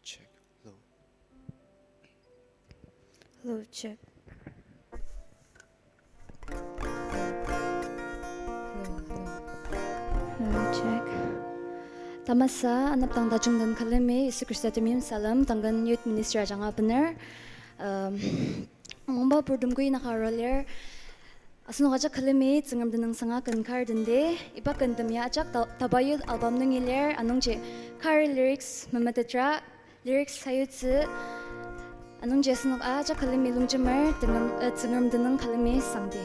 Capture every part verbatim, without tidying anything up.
Check. Hello. Hello, check. Hello, hello. Hello, check. Tamasa, anepdang tajung den külemi, Yisu Khrista temeim salem, Duncan Youth Ministry ajanga bener. Um, Mungba purtem kui naka aru lir. Asenok ajak külemi Tsüngrem tenüngsanga ken kar tenti. Iba kentem ya ajak ta-, Taba Youth album nungi lir, anungji kar lyrics memetetra, lyrics sayutsü. Anungji asenok ajak külemi longjemer, tenüng, eh, Tsüngrem tenüng külemi sangdi.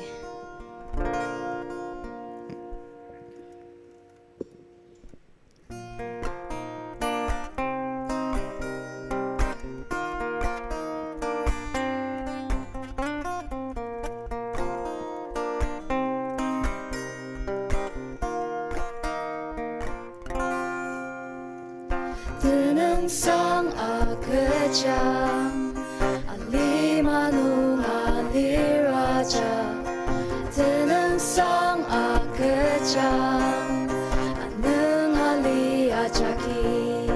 Tenüngsang agüjang, alima nung aliraja. Tenüngsang agüjang, anüng ali ajaki.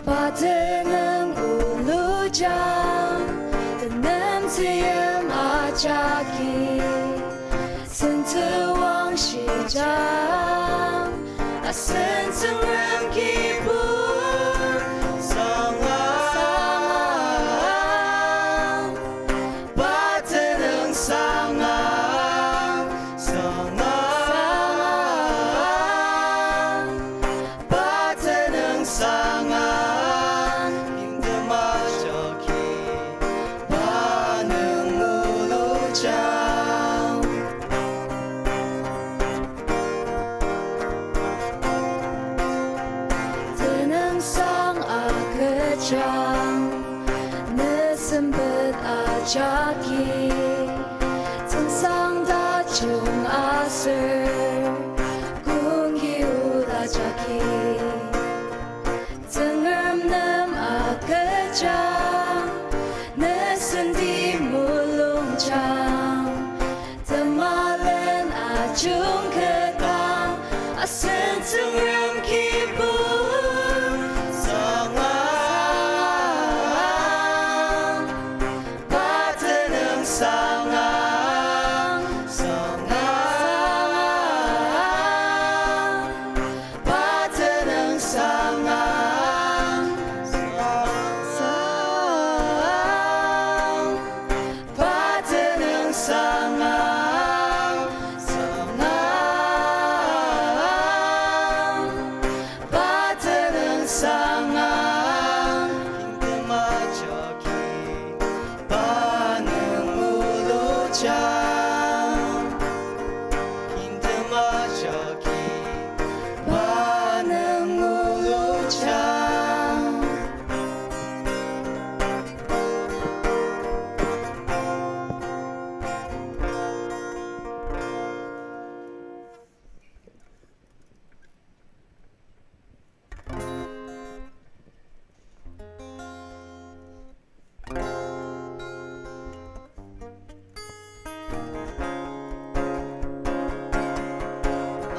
Pa tenüng olujang, tenemtsüyim ajaki. Sentewang shijang, asen Tsüngrem kibur sangang. Pa tenüngsang, sangang. Pa tenüngsang, kingdom ajaki, pa nüng olujang. Tenüngsang agüjang, ne sempet ajaki, tsüngsang tajung aser, kongki ola jagi. Tsüngrem nem agüjang, ne senti mulungjang, temalen ajungketang, asen Tsüngrem kibur sangang. Pa tenüngsang, sangang. Pa tenüngsang, sangang. Pa tenüngsang, sangang. Pa tenüngsang, kingdom ajaki, pa nüng olujang. Kingdom ajaki, pa nüng olujang.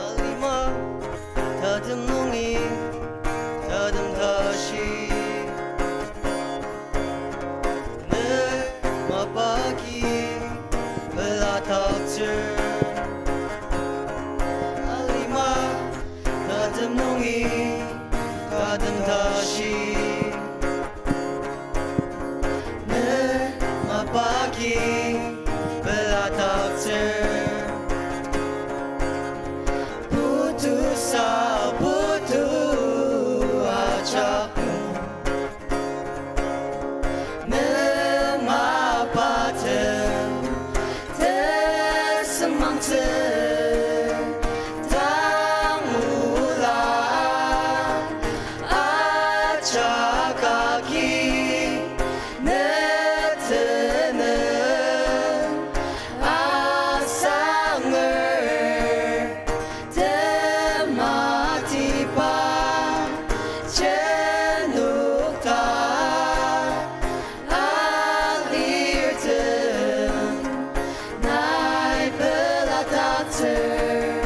Alima tatem nungi tatem tashi, ne mapa agi peladaktsür. Alima tatem nungi tatem tashi, ne mapa agi peladaktsür. Putu sa putu ajak, ne mapa tem tesüngmangtsü, tang ola ajak agi ne tenüng asanger, tematiba jenokta alirtem nai peladaktsür.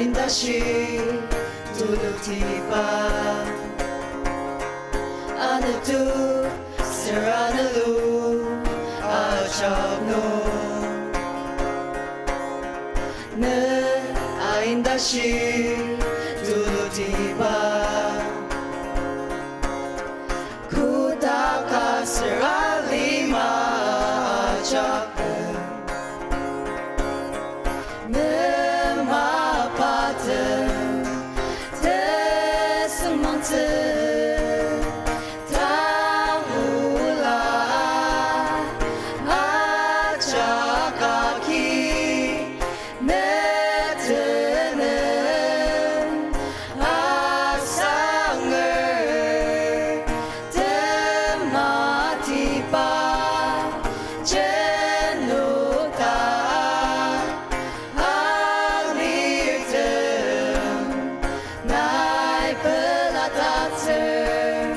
Indashi tulutiba, anetu seranelu ajak nung, ne aindashi tulutiba, kotak aser alima ajak ne mapatem tesüngmangtsü, tang ola ajak agi ne tenüng asanger, tematiba jenokta alirtem, nai pelatatsür,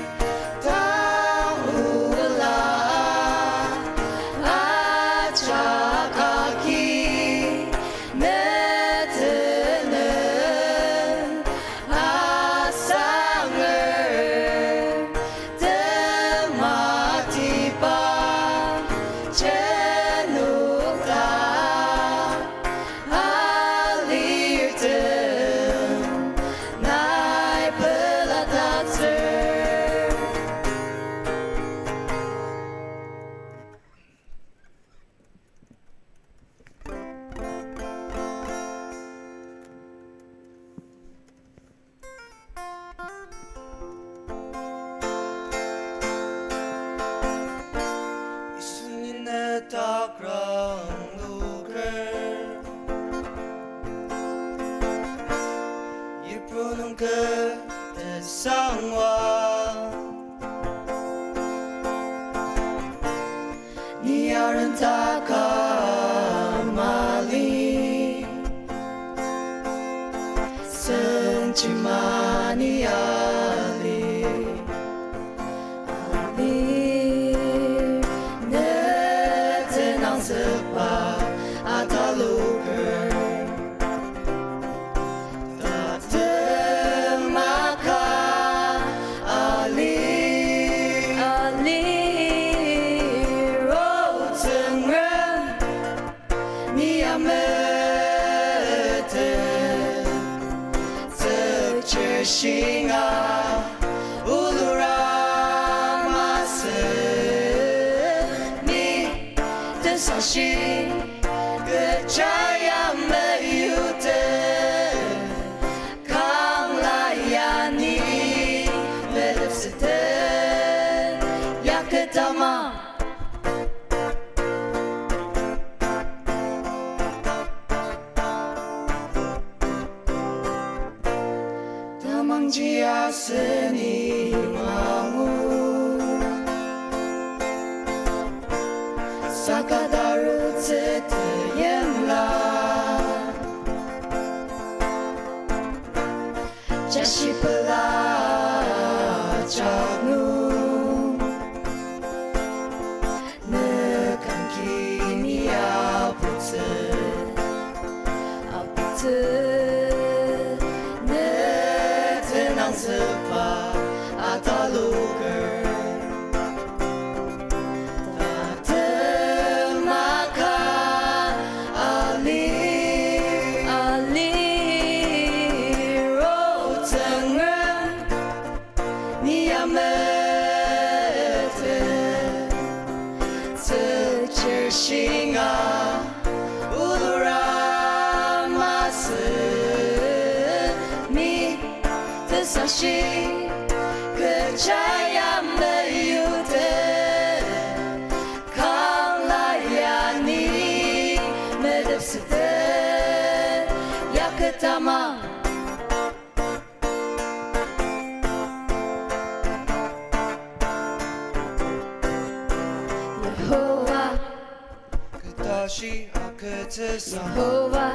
tang ola ajak agi ne tenüng asanger, tematiba jenokta alirtem, nai pelatatsür. Yisu ni ne takrang luker, yipru nung kü tesangwa. Ni arentaka mali, senchima ni ali, ali, ne tenangzükba ataloker. Tatem aka ali, ali, O Tsüngrem, ni ya mete, tsükchir shinga ulura masü, ni tesashi kecha ya meyute, kangla ya ni melepsüte, ya ketama. Tamangji aseni mangu, saka tarutsü teyimla, jashi pela jak nung, ne kangki ni aputsü, aputsü, ne tenangzükba ataloker. Tatem aka ali, ali, O Tsüngrem, ni ya mete, tsükchir shinga ulura masü, ni tesashi kecha ya meyute, kangla ya ni melepsüte, ya ketama. Yihova, kü tashi agütsüsa. Yihova,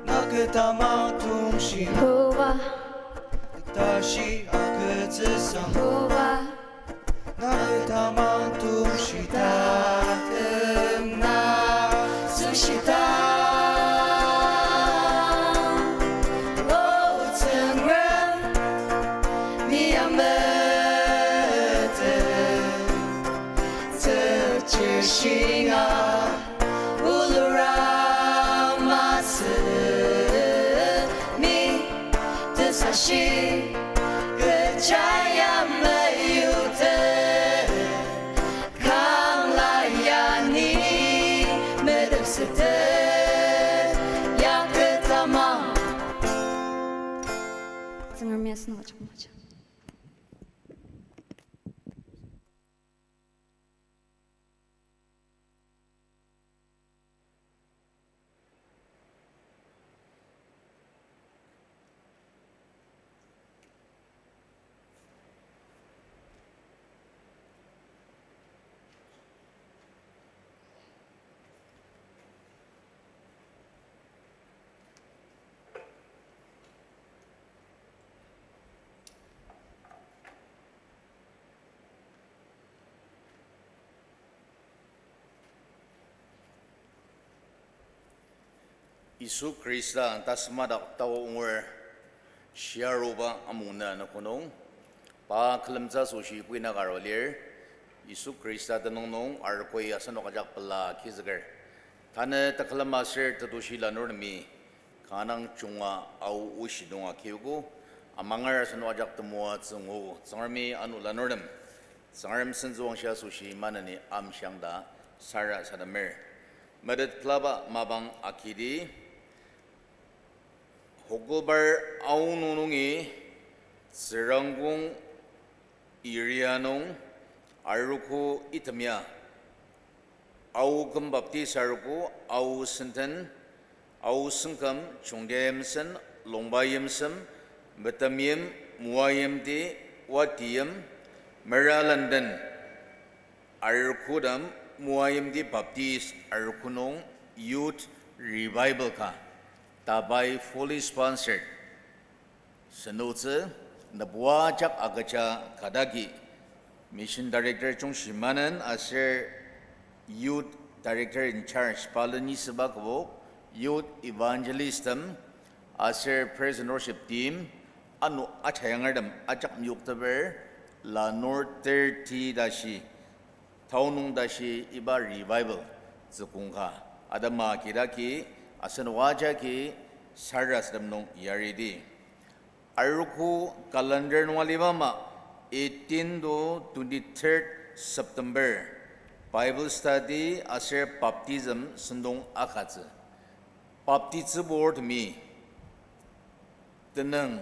na kü tamang tongshi. Yihova, kü tashi agütsüsa. Yihova, na kü tamang tongshi ta, küm na süshita. Semi tesashi kecha ya meyutet, kangla ya ni medepsetet, ya ketama. Tsüngremi asenok ajak moaja. Yisu Khrista tasümadak taonger shiaruba amung nü nüko nung, pa külemtsü asoshi puina ka aru lir, Yisu Khrista tenüng nung arogoi asenok ajak pela agizüker. Tanü tekülem aser tetushi lanurtemi, kanga junga Ao oshi nung agiogo, amanger asenok ajak temoatsü nguogo. Tsüngremi ano lanurtem, Tsüngrem sentsüwangshi asoshi maneni amshiang ta sarasademer. Metet külaba mapang agidi, Hokolbar aonung nungi Tsürangkong area nung arogo itemya, Ao küm Baptist arogo, Ao Senden, Ao Sengküm, Chungtia Yimsen, Longba Yimsem, Metem Yim, Moa Yimti, Wati Yim, Mera London, arogotem, Moa Yimti Baptist arogo nung Youth Revival ka, tabai fully sponsored. Senotsü, nübua ajak agüja kadagi, Mission Director Jungshimanen aser Youth Director in Charge Palen Yisüba kübok, Youth Evangelistem, aser Praise and Worship Team, ano ajayangertem ajak meyokteper, lanur thirty tashi, taonung tashi iba revival tsükong ka, atema kidaki asenok ajaki sarasadem nung yaridi. Arogo calendar nung aliba ama, eighteen to twenty-third September, Bible study aser baptism sentong akatsü. Baptisüburtemi tenüng,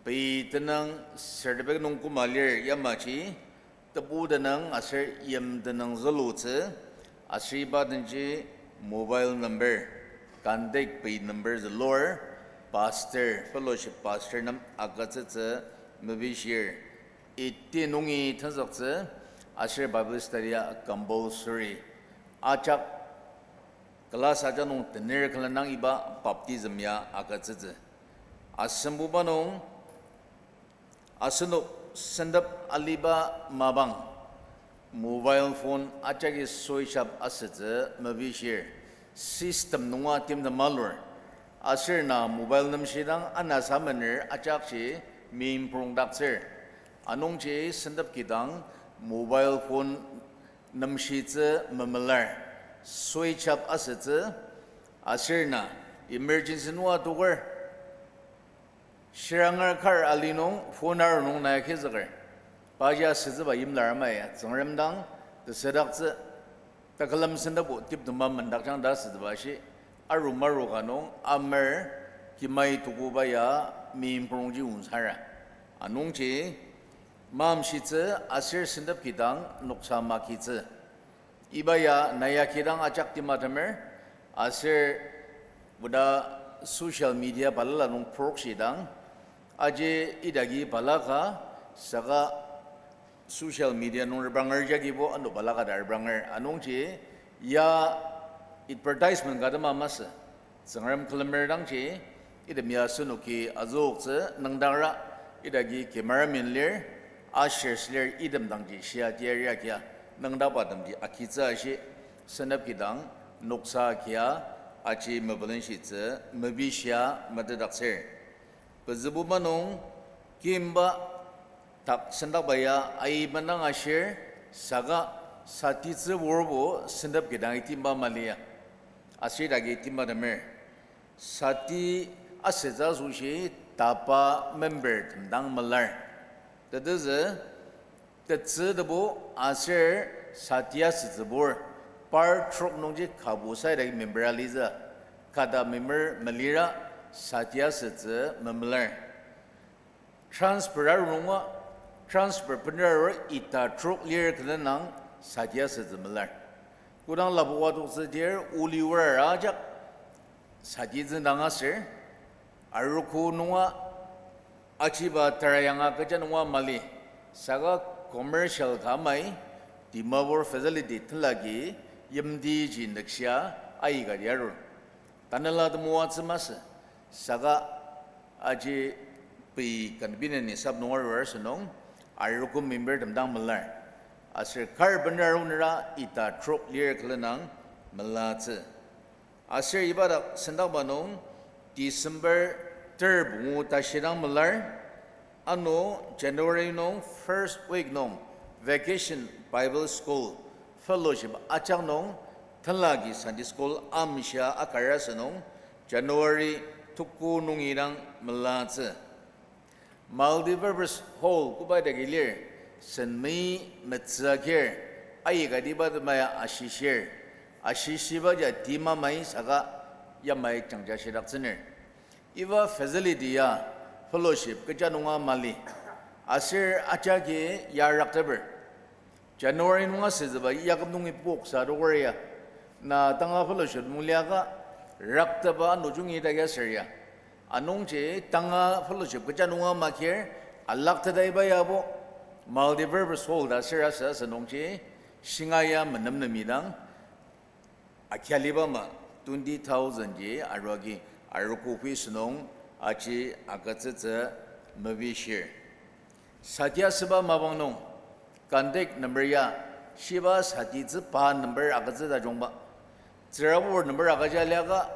pei tenüng certificate nung küma lir yamaji, tebu tenüng aser yim tenüng zülutsü, aser iba denji mobile number, contact pei number zülur, pastor, fellowship pastor nem agütsütsü mepishir. Iti nungi tenzüktsü, aser Bible study ya compulsory. Ajak class aja nung tener külen dang iba baptism ya agütsütsü. Asembuba nung, asenok sentep aliba mapang, mobile phone ajaki switch off asütsü mepishir, system nunga timtem malur. Aser na mobile nemshidang anasa mener ajakji mimprongdaktsür. Anungji sentep kidang mobile phone nemshitsü memelar, switch off asütsü, aser na emergency nunga toker, shiranger kar ali nung phone aru nung nai agizüker. Paji asütsüba yimlar ama ya Tsüngrem dang tesüdaktsü, takülem sentepbo tiptemba mendakjang ta asütsüba shi, aru maru ka nung amer kimai tukuba ya mimprongji onsara. Anungji mamshitsü aser sentep kidang noksa makitsü. Iba ya nai ya kidang ajak timtemer, aser oda social media balala nung prokshidang, aji idaki balaka, saka social media nung repranger jagibo ano balaka ta repranger. Anungji ya advertisement ka tema masü. Tsüngrem külemer dangji, item ya asenoki azüoktsü nüngdakra, idaki cameraman lir, ushers lir, item dangji shia tiari agia, nüngdakbatemji agitsü ashi, sentep kidang, noksa kia, aji mepelenshitsü, mepishia metetdaktsür. Pezübuba nung, kimba tak sendakba ya aiben dang ashir, saka satitsü aorbo sentep kidang itimba mali ya. Aser idaki timtemer. Sati asütsü asoshi tapa member tem dang melar. Tetezü, tetsü tebu aser sati asütsübur, par trok nungji kabu saidagi member alitsü, kada member melira sati asütsü memelar. Transfer arunga, transfer bener arur ita trok lir külenang sati asütsü melar. Kodang lapoka toktsü dir oli orara ajak sati tsüngdang aser, arogo nunga achiba tarayanga kecha nunga mali, saka commercial ka amai, Dimapur facility tenlaki yimtiji nükshia aikati arur. Tanela temoatsü masü, saka aji pei convenience sap nung arur asünung, arogo member tem dang melar. Aser kar bener arunera ita trok lir külenang melatsü. Aser iba dak sendakba nung December ter pungu tashi dang melar, ano January nung first week nung Vacation Bible School Fellowship ajak nung tenlaki Sunday School amshia akar asünung January tuku nungi dang melatsü. Multipurpose hall koba dagi lir, sen mei metsü akir, aikati iba temaya ashishir, ashishiba ja tima mai saka yamai jangja shidaktsüner. Iba facility ya fellowship kecha nunga mali, aser ajaki ya rakteper. January nunga sütsüba yaküm nungi poksa adoker ya. Na tanga fellowship nung liaka, rakteba ano jungi idaki aser ya. Anungji tanga fellowship kecha nunga makir, alakteta iba yabo, multipurpose hall ta aser asü asünungji, shinga ya menemnemi dang, akia liba ama twenty thousand ji aruagi arogo fees nung aji agütsütsü mepishir. Sati asüba mapang nung contact number ya, shiba satitsü pa number agütsü tajungba. Tsürabur number agüja liaka,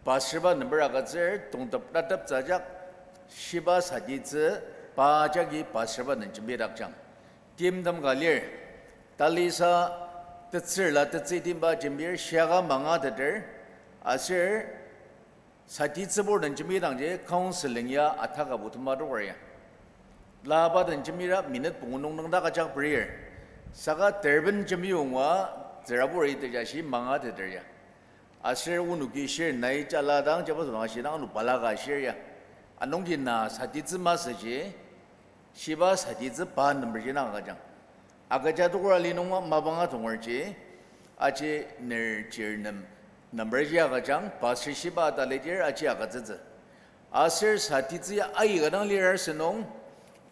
pastorba number agütsür, tongtep rateptsü ajak, shiba satitsü pa jagi pastorba den jembidakjang. Timtem ka lir, talisa tetsürla tetsü timba jembir, shiaka mangateter, aser satitsübur den jembidangji counseling ya ataka butema adoker ya. Laba den jembira minute pungu nung nüngdak ajak perir. Saka terben jembi yongwa tsürabur itejashi mangateter ya. Aser onoki shir nai jala dang jaba sodang ashidang ano balaka shir ya. Anungji na satitsü masüji, shiba satitsü pa number ji dang agüjang. Agüja tokra li nunga mapang atongerji, aji ner chir nem number ji agüjang, pastor shiba atalidir aji agütsütsü. Aser satitsü ya aika dang lir asünung,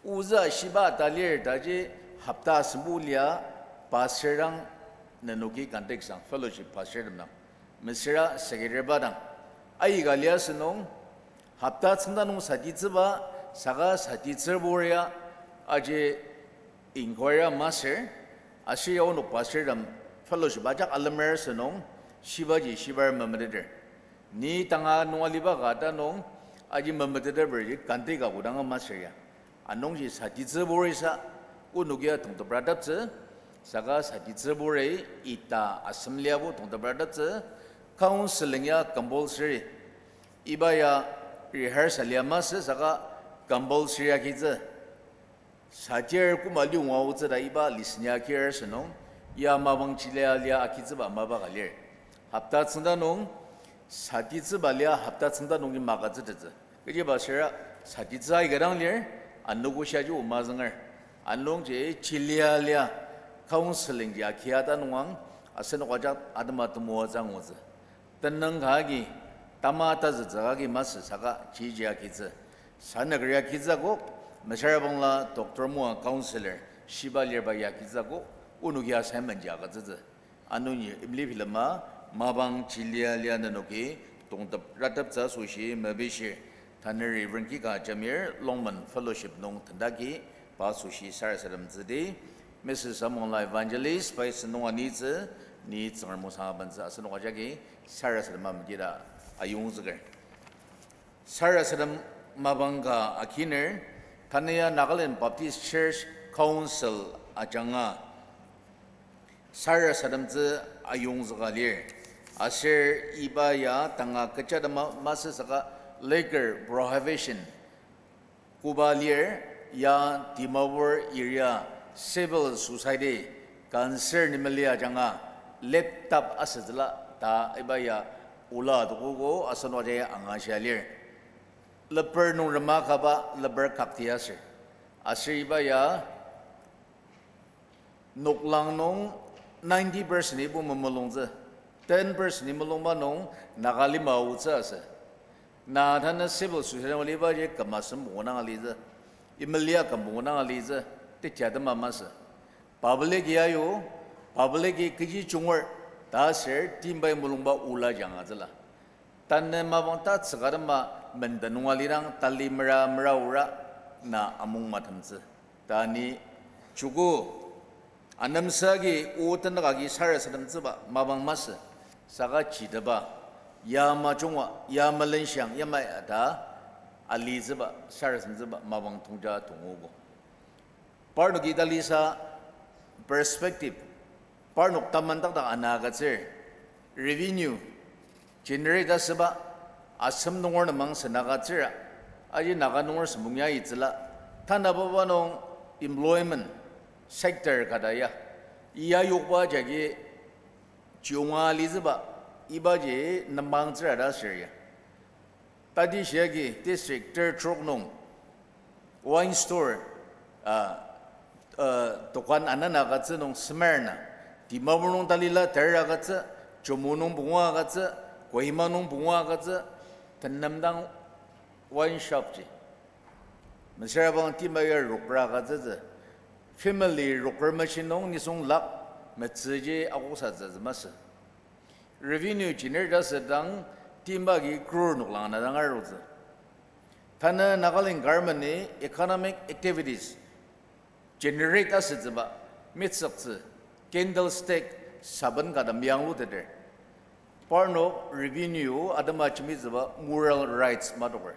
ozü shiba ata lir taji hopta asembu lia pastor dang nenoki contact sang fellowship pastor tem dang. Mesüra secretary ba dang. Aika lia asünung, hopta tsüngda nung satitsüba, saka satitsübur ya aji inquiry masür, aser ya onok pastor tem fellowship ajak alemer asünung, shibaji shibar memeteter. Ni tanga nung aliba ka ta nung, aji memeteter berji contact ka kodanga masür ya. Anungji satitsübur isa, onoki ya tongtep rateptsü, saka satitsübur ita asem liabo tongtep rateptsü, counseling ya compulsory. Iba ya rehearsal ya masü saka compulsory agitsü. Satir koma liongwa otsü ta iba listen ya akir asünung, ya mapang chilia lia agitsüba mapa ka lir. Hopta tsüngda nung, satitsüba lia hopta tsüngda nungji magütsütettsü. Kechiba süra satitsü aika dang lir, anogo shiaji o mazünger. Anungji chilia lia counseling ji akia ta nungang, asenok ajak atema temoatsü angutsü. Tenüng ka agi, tama tazütsü agi masü saka jiji agitsü. Sanükeri agitsü akok, mesüra bangla doctor moa counselor, shiba lirba ya agitsü akok, onoki assignment ji agütsütsü. Anungi imli bilema, mapang chilia lia nenoki tongtep rateptsü asoshi mepishir. Tanü Reverend Kika Jamir, Longmen Fellowship nung tendaki, pa asoshi sarasademtsüdi, Missus Amongla Evangelist, pai sentong anitsü, ni Tsüngrem osang abentsü asenok ajaki sarasadema metida ayongzüker. Sarasadem mapang ka akiner, tanü ya Nagaland Baptist Church Council ajanga sarasademtsü ayongzüka lir. Aser iba ya tanga kecha tema masü saka liquor prohibition koba lir, ya Dimapur area civil society concern meli ajanga laptop asütsüla ta iba ya ola adokogo asenok ajai angashia lir. Leper nung rema kaba leper kakti aser. Aser iba ya noklang nung ninety percent ibo memulungtsü, ten percent imulungba nung Naga lima aotsü asü. Na tanü civil society nung alibaji küm asem pungu dang alitsü, imelia küm pungu dang alitsü, tetia tema masü. Public ya yo, public-i kechi junger ta aser timbai mulungba ola jangatsüla. Tanü mapang tatsüka tema menden nung alidang tali mera mera ora na amung matemtsü ta ni joko anemsa agi o tenük agi sarasademtsüba mapang masü, saka jiteba, ya majunga, ya melenshiang, yamai ta alitsüba, sarasademtsüba mapang tongja tongogo. Parnoki talisa perspective, parnok taman dakdak ana agütsür, revenue generate asüba, asem nunger nemang sena agütsüra, aji Naga nunger sempong ya itsüla, tanababa nung employment sector ka ta ya, iya yokba jagi chiyonga alitsüba, ibaji nemangtsüra ta asür ya. Tati shiagi district ter trok nung wine store, ah, ah, dokan anana agütsü nung semer na, Dimapur nung talila ter agütsü, Jammu nung pungu agütsü, Kohima nung pungu agütsü, tenem dang wine shop ji. Mesüra bang timba ya rokra agütsütsü, family rokra machine nung nisung lakh metsüji akoksatsü masü. Revenue generate asüdang timba agi crore noklang ana dang arutsü. Tanü Nagaland government-i economic activities generate asütsüba metsüktsü candlestick saben ka ta meyangluteter. Parnok revenue atema jembitsüba moral rights madoker.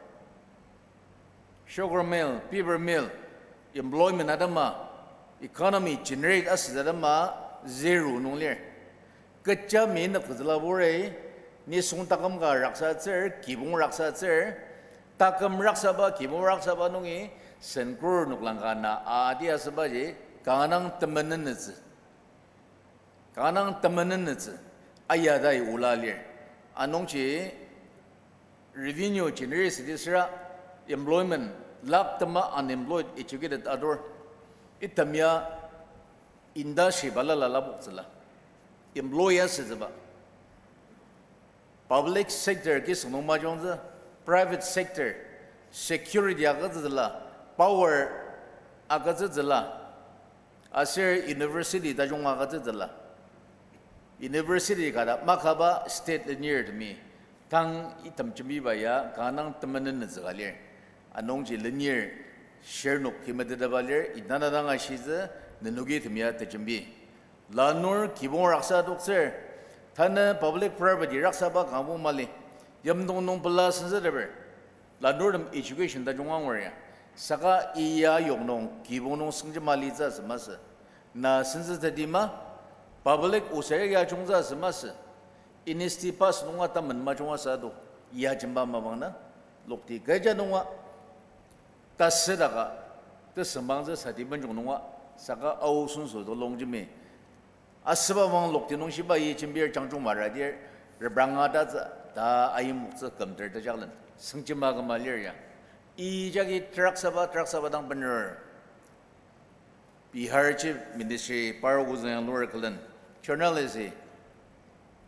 Sugar mill, paper mill, employment atema, economy generate asütsü atema zero nung lir. Kecha mi nükpezüla bure, nisung taküm ka raksatsür, kibong raksatsür, taküm raksaba, kibong raksaba nungi, sen crore noklang ka na adi asübaji, kanga dang temenenetsü. Kanga dang temenenetsü, aya tai ola lir. Anungji revenue generate asüdi süra employment, lakh tema unemployed, educated adur. Item ya industry balala lapoktsüla. Employee asütsüba. Public sector kisüng nung majungtsü, private sector, security agütsütsüla, power agütsütsüla, aser university tajung agütsütsüla. University ka ta makaba state lenirtemi, tang item jembiba ya kanga dang temenenetsü ka lir. Anungji lenir shirnok kimetetaba lir, idana dang ashitsü, nenoki item ya tejembi. Lanur kibong raksa adoktsür, tanü public property raksaba kanga mali, yimdong nung pela senzüteper, lanurtem education tajung angur ya, saka iya yok nung kibong nung sengjema litsü asü masü, na senzüteti ma, public osar ya jungtsü asü masü, N S T pass nunga tamen majunga sa do, ya jemba mapang na, lokti kecha nunga, tasüdaka, tesüngmangtsü sati benjong nunga, saka ao sünsü to longjemi. Asüba mapang lokti nung shiba yi jembir jangjung maradir, repranga tatsü ta ayimoktsü kümter tejaklen, sengjema küma lir ya. I jagi traksaba, traksaba dang bener. Bihar Chief Minister par ozüng yang lur külen, journalist-i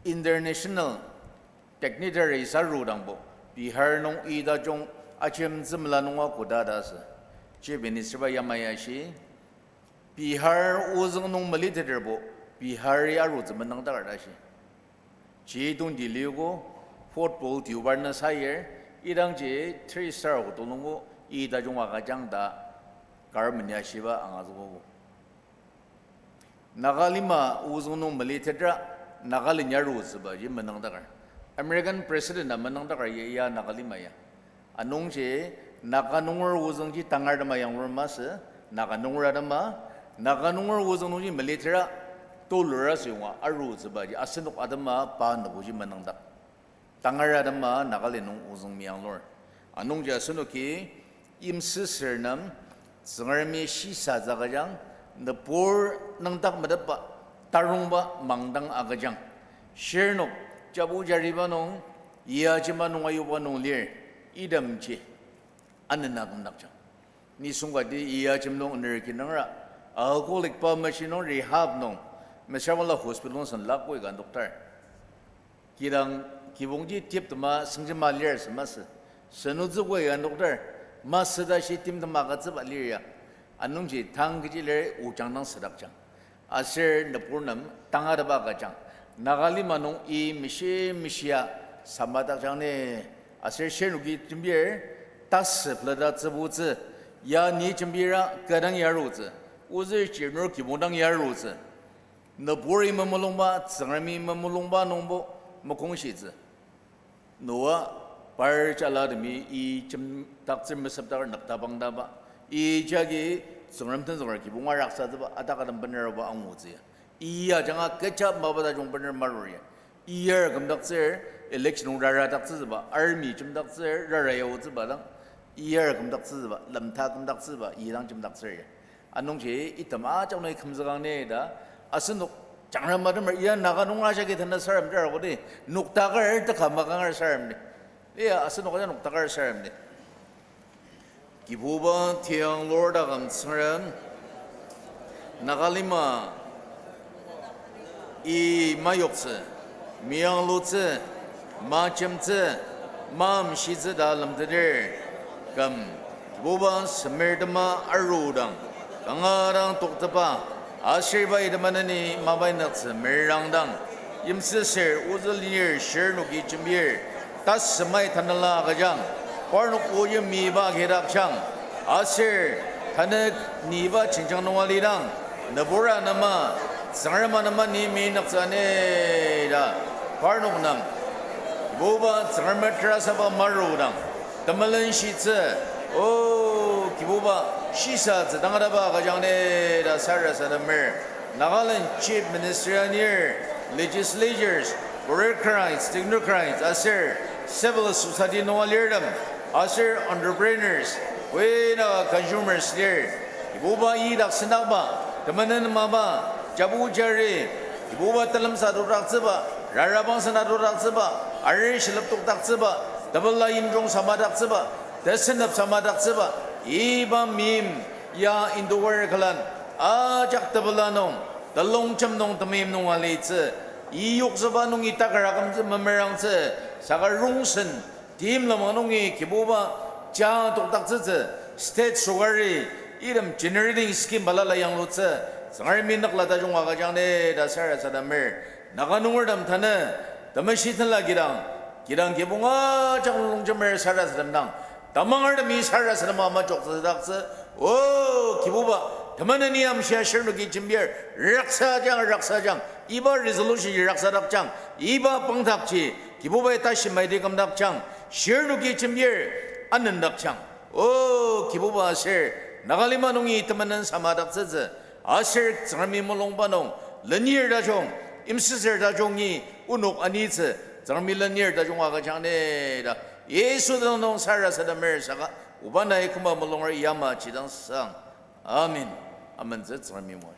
international dignitary saru dangbo, Bihar nung ita jung ajemtsü mela nunga koda ta asü. Chief Minister ba yamai ashi, Bihar ozüng nung meliteterbo, Bihar-i arutsü menüngdakar ta shi. Ji tongti liogo, football tiubar na sayir, idangji three star hotel nungbo, ita junga kajang ta, government ya shiba angazükogo. Naga lima ozüng nung melitetra, Nagaland ya arutsübaji menüngdakar. American President-a menüngdakar ya, ya Naga lima ya. Anungji, Naga nunger ozüngji tangar tema yanglur masü, Naga nunger atema, Naga nunger ozüng nungji melitera, tulu asüyonga arutsübaji asenok atema pa nübuji menüngdak. Tangar atema Nagaland nung ozüng meyanglur. Anungji asenoki yimsüsür nem Tsüngremi shisatsü agüjang, nübur nüngdak metetba, tarongba mangdang agüjang. Shirnok, jabu jariba nung, iya jima nung ayuba nung lir, itemji anena kümdakjang. Nisung kati iya jim nung enerki nangra, alcoholic pa mashi nung rehab nung, mesüra bangla hospital nung sen lakoi ka doctor. Kidang kibongji tiptema sengjema lir sü masü. Senotsü koi ka doctor, masü ta shi timtema agütsüba lir ya. Anungji tang kechi lir ojang dang südakjang. Aser nübur nem tangatetba agüjang. Nagalima nung i mishi mishia samadakjang ni. Aser shirnoki jembir, tasü pleta tsübutsü, ya ni jembira kü dang yarutsü, ozü chirnur kibong dang yarutsü. Nüburi memulungba, Tsüngremi memulungba nungbo mokongshitsü. Noa par jalatemi i jemdaktsür mesepdakar nüktabangdaba. I jagi Tsüngrem tenzüker kibonga raksatsüba atak adam bener oba angutsü ya. I ajanga kecha mapa tajung bener marur ya. Iyar kümdaktsür, election nung raradaktsütsüba, army jemdaktsür, rara yaotsüba dang, iyar kümdaktsütsüba, lemta kümdaktsüba, idang jemdaktsür ya. Anungji item ajak nung kümzükang ni ta, asenok jangra matemer, iya Naga nung ajaki tanü sarem tera kodi, noktaker teka makanger sarem ni. Iya asenok aja noktaker sarem ni. Kibuba tiang lorda küm Tsüngrem, Nagalima i mayoktsü, meyanglutsü, majemtsü, mamshitsü ta lemteter, küm, Kibuba semer tema arudang, kanga dang toktepa, aser iba itemaneni mapai nüktsü merangdang, yimsüsür ozü lenir shirnoki jembir, tasemai tanela agüjang, parnok oji miba kidakjang, aser tanü niba jenjang nung alidang, nübura nema, Tsüngrem anema ni mi nüktsü ani ta, parnok nem, Kibuba Tsüngrem terasaba marudang, temelenshitsü, o Kibuba shisatsü tangataba agüjang ni ta sarasademer. Nagaland Chief Minister anir, legislatures, bureaucrats, technocrats, aser civil society nung alirtem, aser entrepreneurs, koinaka consumers lir, Kibuba idak sendakba, temenen mapa, jabu jari, Kibuba telemsa tokdaktsüba, rarabang sena tokdaktsüba, arir shilep tokdaktsüba, tepela yimjung samadaktsüba, tesenep samadaktsüba, iba meim ya indoker külen, ajak tepela nung, telongjem nung temeim nung alitsü, iyoktsüba nungi takar akümtsü memerangtsü, saka rongsen, timlemang nungi Kibuba ja tokdaktsütsü, state sokari, item generating scheme balala yanglutsü, Tsüngremi nükla tajung agüjang ni ta sarasademer. Naga nungertem tanü, temeshi tenla kidang, kidang kibong ajak longjemer sarasademdang, tamangertemi sarasadema majoktsüdaktsü, o Kibuba, temeneni amshia shirnoki jembir, raksajang, raksajang, iba resolution ji raksadakjang, iba pangdakji, Kibubai tashi maiti kümdakjang, shirnoki jembir, anendakjang. O Kibuba aser, Nagalima nungi temenen samadaktsütsü, aser Tsüngremi mulungba nung, lenir tajung, imsüsür tajungi, onok anitsü, Tsüngremi lenir tajung agüjang ni ta, Yisu tenüng nung sarasademer saka, oba nai küma mulunger yamaji dang sang. Amen. Amentsü Tsüngremi moa.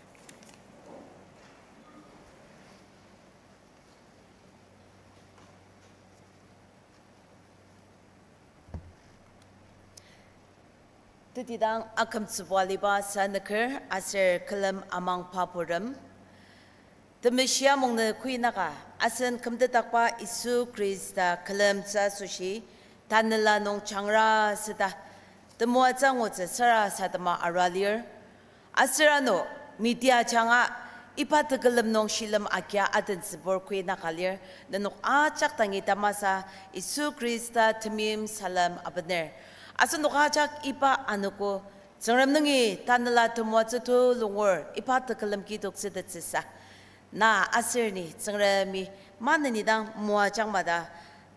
Tetidang akümtsübua liba sanüker aser külem amangba purtem. Temeshia mungnü kuinaka, asen kümtetdakba Yisu Khrista külemtsü asoshi, tanela nung jangra süta, temoatsü angutsü sarasadema arua lir. Aser ano, media ajanga, iba tekülem nung shilem agia adentsübur kuinaka lir, nenok ajak dangi tamasa, Yisu Khrista temeim salem abener. Asenok ajak iba anogo, Tsüngrem nungi tanela temoatsü tulu ngur iba tekülem kidoktsütettsüsa. Na aser ni Tsüngremi maneni dang moajang mada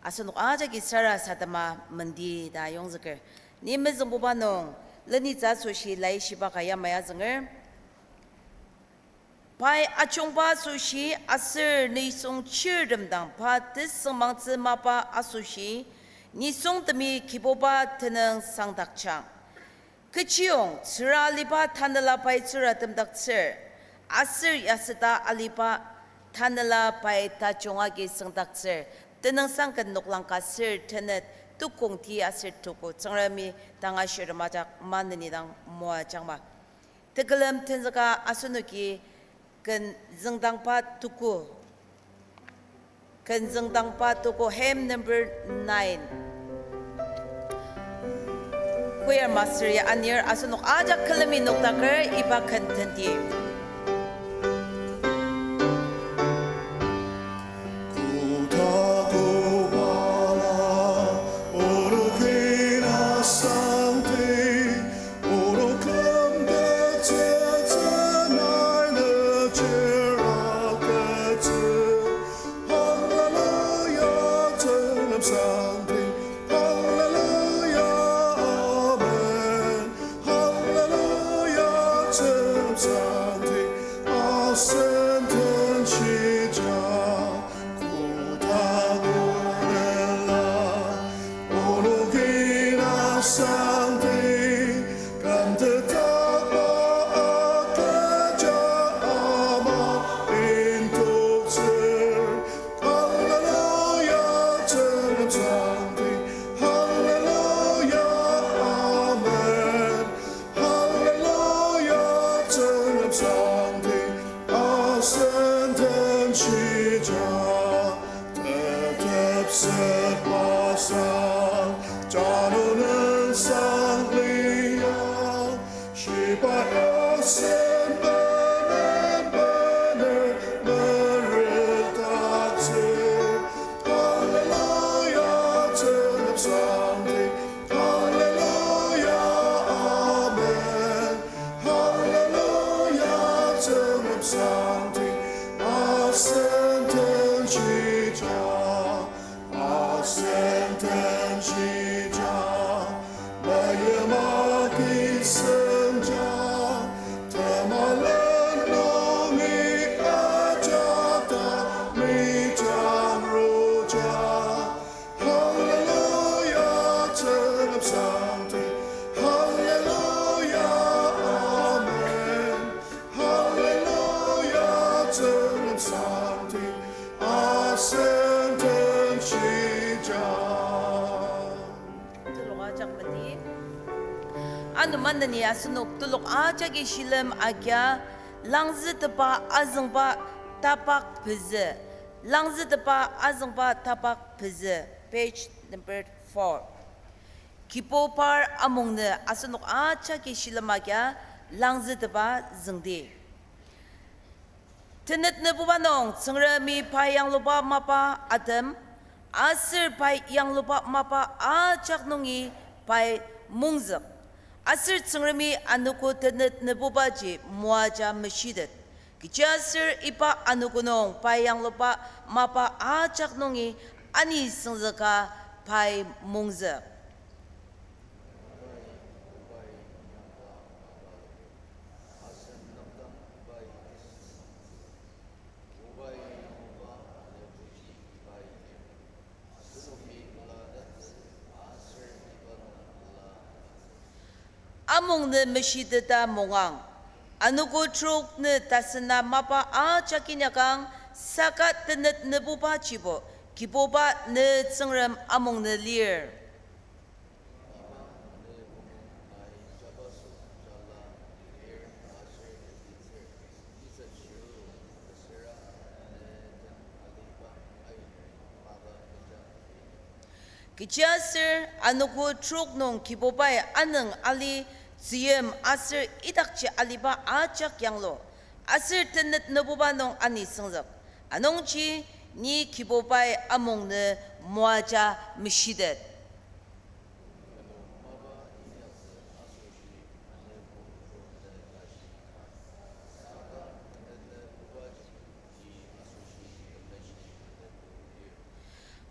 asenok ajaki sarasadema mendi ta yongzüker. Ni mezüngbuba nung, lenitsü asoshi laishiba ka yamai azünger. Pai ajungba asoshi aser nisung chirtem dang pa tesüngmangtsü mapa asoshi, nisungtemi Kibuba tenüng sangdakjang. Kechiyong tsüra aliba tanela pai tsüra temdaktsür, aser yasüta aliba tanela pai tajung agi sangdaktsür. Tenüngsang ken noklang ka ser tenet tukong ti aser tuko Tsüngremi tanga shirtem ajak maneni dang moajangma. Tekülem tenzüka asenoki ken züngdangba tuko, ken züngdangba tuko, hymn number nine. Choir master ya anir asenok ajak külemi noktaker iba ken tenti. Hallelujah, Tsüngrem Sangti. Hallelujah, amen. Hallelujah, Tsüngrem Sangti. Asen den shija, koda koda la. Onok ina Sangti, kümtetba agüja ama intoktsür. Hallelujah, Tsüngrem Sangti. Hallelujah, amen. Hallelujah, Tsüngrem Sangti. Asen den shija. Tetep sepasang, jano nüngsang liang, shibai asen benen bener meretaktsü. Hallelujah, Tsüngrem Sangti. Hallelujah, amen. Hallelujah, Tsüngrem Sangti, asen den shija, asen den shija, meyima kisemja, temalen nungi ajata mijang roja. Hallelujah, Tsüngrem Sangti. Hallelujah, amen. Hallelujah, Tsüngrem Sangti. Asen den shija. Telok ajak mati. Ano maneni asenok telok ajaki shilem agia, Langzütepa azüngba tapak pezü. Langzütepa azüngba tapak pezü. Page number four. Kibubar amungnü asenok ajaki shilem agia langzütepa züngdi. Tenet nübuba nung Tsüngremi pai yangluba mapa atem, aser pai yangluba mapa ajak nungi pai mongzük. Aser Tsüngremi anogo tenet nübubaji moaja meshitet. Kechiaser iba anogo nung pai yangluba mapa ajak nungi ani süngzüka pai mongzük. Amung nü meshiteta mungang. Anogo trok nü tasüna mapa ajak inyakang, saka tenet nübubajibo, Kibuba nü Tsüngrem amung nü lir. Kechiaser anogo trok nung Kibubai anüng ali, tzüyim aser idakji aliba ajak yanglu, aser tenet nübuba nung ani süngzük. Anungji ni Kibubai amung nü moaja meshitet.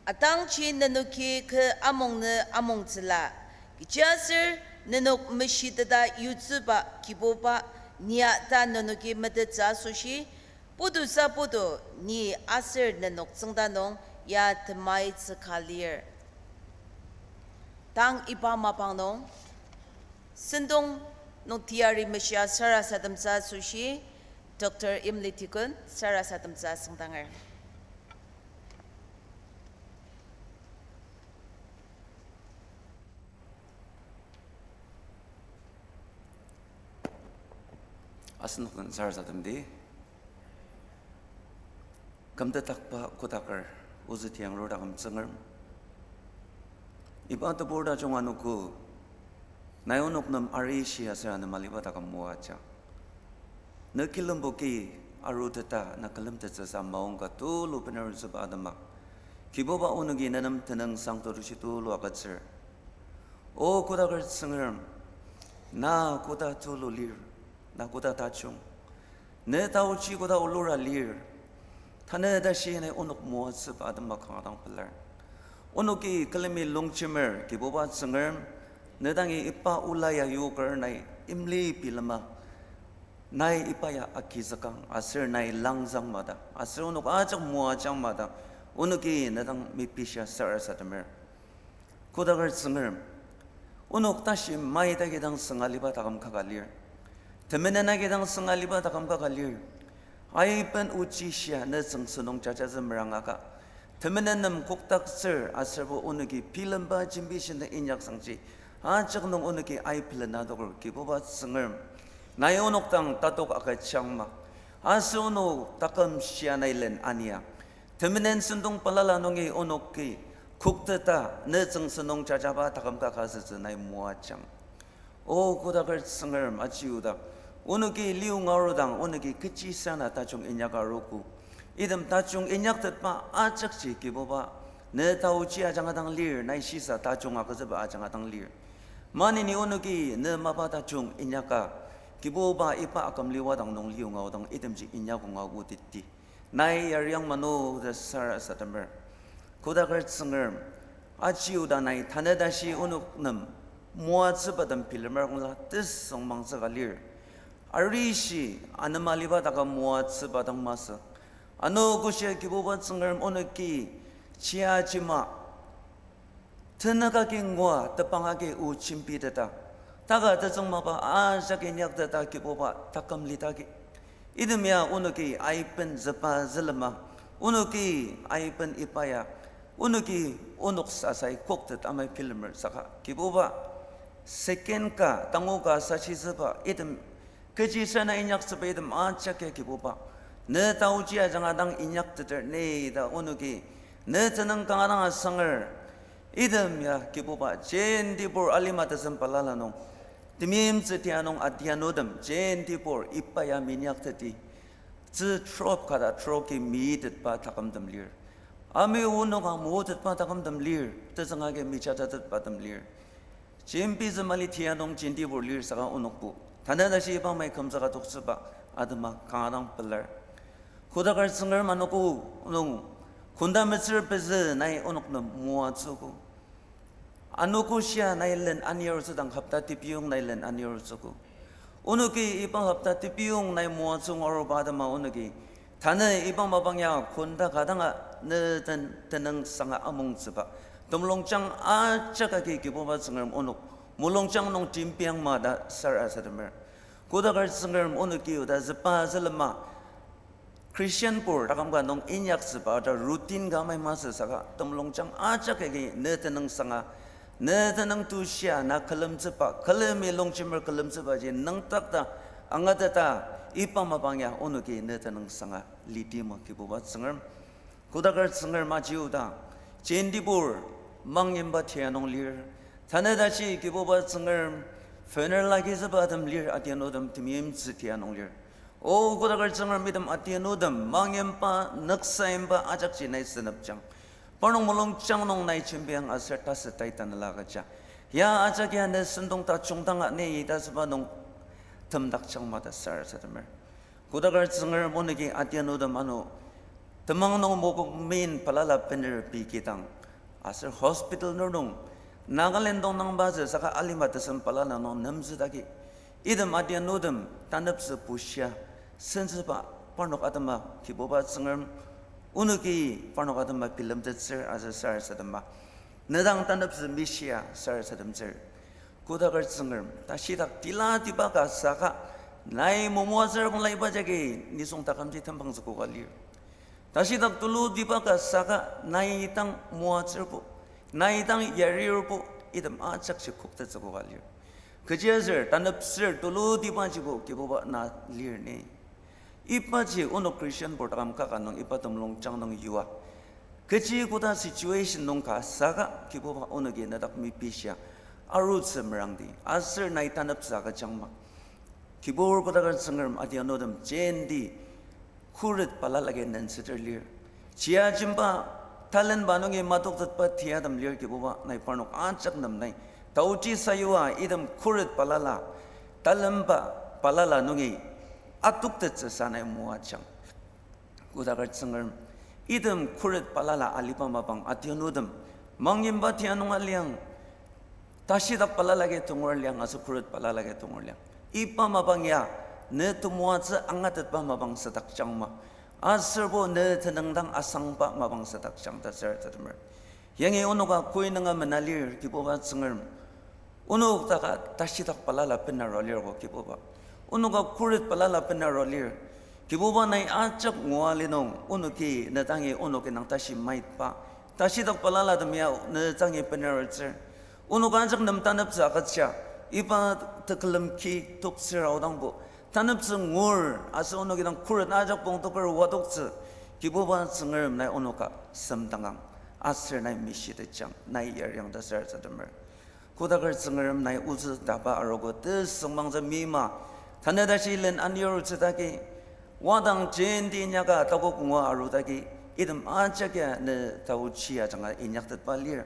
Atangji nenoki kü amung nü amungtsüla, kechiaser nenok meshiteta yutsüba Kibuba nia ta nenoki metettsü asoshi, Putu sa putu ni aser nenok tsüngda nung ya temai tsüka lir. Tang iba mapang nung, sentong nung teyari meshia sarasademtsü asoshi, Doctor Imli Tekun sarasademtsü asüngdanger. Asenok den sarasademdi. Kümtetdakba kotaker, ozü tianglur taküm Tsüngrem. Iba tebur tajung anogo, nai onok nem arishi aser anema aliba taküm moajang. Ne kilemboki aruteta na külemtettsüsa maongka tulu benarutsüba atema, Kibuba onoki ne nem tenüngsang tetushi tulu agütsür. O kotaker Tsüngrem, na koda tulu lir, na koda tajung, ne taochi koda olura lir, tanü tashi nai onok moatsüba atema kanga dang pelar. Onoki külemi longjemer Kibuba Tsüngrem, ne dangi iba ola ya yoker nai imli bilema, nai iba ya agizükang aser nai langzang mada aser onok ajak moajang mada, onoki ne dang mepishia sarasademer. Kodaker Tsüngrem, onok tashi mai ta kidang sünga aliba taküm kaka lir. Temenen agi dang sünga aliba taküm kaka lir. Aiben ochi shia ne tsüngsü nung jajatsü merangaka, temenen nem kokdaktsür aserbo onoki bilemba jembi shinta inyaksangji, ajak nung onoki ai bilena adoker Kibuba Tsüngrem, nai onok dang tatok agüjangma. Aser onok taküm shia nai len ania, temenen sentong balala nungi onoki kokteta ne tsüngsü nung jajaba taküm kaka sütsü nai moajang. O kodaker Tsüngrem, aji oda, onoki liu ngarudang onoki kechi sana tajung inyaka arogo. Item tajung inyaktetba ajakji Kibuba, ne taochi ajanga dang lir, nai shisa tajung agütsüba ajanga dang lir. Maneni onoki ne mapa tajung inyaka, Kibuba iba akümli wadang nung liu ngaodang itemji inyakonga aoteti, nai yariang mano ta sarasademer. Kodaker Tsüngrem, aji oda nai tanü tashi onok nem moatsübatem bilemer kongla tesüngmangtsüka lir. Arishi anema aliba taküm moatsüba dang masü. Ano koshia Kibuba Tsüngrem onoki chiajima tenük agi ngua tepang agi o jembiteta, taka tetsüng mapa ajak inyakteta Kibuba taküm lidaki. Item ya onoki aiben züba zülema, onoki aiben iba ya, onoki onok sasai koktet amai bilemer saka Kibuba, second ka, tangu ka, sashitsüba item, kechi sana inyaktsüba item ajak ya Kibuba, ne taochi ajanga dang inyakteter ni ta onoki ne tenüng kanga dang asanger. Item ya Kibuba, jentibur alima tesem balala nung, temeimtsü tia nung adianutem jentibur iba ya minyakteti, tzü trok kata troki mitetba takümtem lir. Ami onok ang motetba takümtem lir, tetsüng agi mijatatetbatem lir. Jembitsü mali tia nung jentibur lir saka onokbo tanü tashi iba mai kümzüka toktsüba atema kanga dang pelar. Kodaker Tsüngrem, anogo nung konda metsür pezü nai onok nem moatsüogo. Anogo shia nai len aniarutsü dang hopta tepiyong nai len aniarutsüogo. Onoki iba hopta tepiyong nai moatsüong aruba atema onoki tanü iba mapang ya konda ka danga ne den tenüngsanga amongtsüba temulungjang ajak agi Kibuba Tsüngrem onok mulungjang nung jembiang ma ta sarasademer. Kodaker Tsüngrem, onoki oda züba zülema Christian pur taküm ka nung inyaktsüba ta routine ka amai masü saka temulungjang ajak agi ne tenüngsanga, ne tenüng tushia na külemtsüba, külemi longjemer külemtsübaji nüngdak ta angateta iba mapang ya onoki ne tenüngsanga litima Kibuba Tsüngrem. Kodaker Tsüngrem, aji oda jentibur mangyimba tia nung lir. Tanü tashi Kibuba Tsüngrem, funeral agizüba tem lir, adianutem temeimtsü tia nung lir. O kodaker Tsüngrem, item adianutem mangyimba nüksa yimba ajakji nai senepjang. Parnok mulungjang nung nai jembiang aser tasü tai tanela agüja. Ya ajak ya ne sentong tajung danga ne ita süba nung temdakjang ma ta sarasademer. Kodaker Tsüngrem, onoki adianutem ano temang nung mokok min balala bener pei kidang aser hospital nung, Nagaland dong nangba zü saka alima tesem balala nung nemzüdaki, item adianutem taneptsü bushia, sentsüba parnok atema Kibuba Tsüngrem, onoki parnok atema bilemtettsür aser sarasadema, ne dang taneptsü mishia sarasademtsür. Kodaker Tsüngrem, tashidak tila tiba ka saka, nai momoatsür bangla iba jagi nisung takümji tembangtsü koka lir. Tashidak tulu tiba ka saka, nai dang moatsürbo, nai dang yarirbo, item ajakji koktettsü koka lir. Kechiaser taneptsür tulu tibajibo Kibuba na lir ni. Ibaji onok Christian pur taküm kaka nung iba temulungjang nung yua. Kechi koda situation nung ka saka Kibuba onoki nedak mepishia arutsü merangdi. Aser nai taneptsü agüjangma. Kibur kodaker Tsüngrem adianutem jenti khuret balala agi nensüter lir. Chia jemba talenba nungi matoktetba tiatem lir Kibuba nai parnok ajak nem nai. Taochi sayua item khuret balala, talenba balala nungi atoktettsüsa nai moajang. Kodaker Tsüngrem, item khuret balala aliba mapang adianutem, mangyimba tia nunga liang, tashidak balala agi tongur liang, aser khuret balala agi tongur liang. Iba mapang ya, ne temoatsü angatetba mapang sadakjangma. Aserbo ne tenüngdang asangba mapang sadakjang ta sarasademer. Yangi onoka koi nunga mena lir Kibuba Tsüngrem. Onok taka tashidak balala benarua lirko Kibuba. Onoka khuret balala benarua lir. Kibuba nai ajak ngua li nung, onoki ne dangi onok indang tashi maitba. Tashidak balalatem ya ne dangi benarutsür. Onok ajak nem taneptsü agütsüa, iba tekülem ki toktsür aodangbo. Taneptsü ngur, aser onoki dang khuret ajak pongtoker wadoktsü. Kibuba Tsüngrem nai onoka semdangang. Aser nai mishitetjang, nai yariang ta sarasademer. Kodaker Tsüngrem nai ozü taba arogo tesüngmangtsü mima. Tanü tashi len anir otsü dagi. Wadang jenti inyaka takok ngua aru dagi. Item ajak ya ne taochi ajanga inyaktetba lir.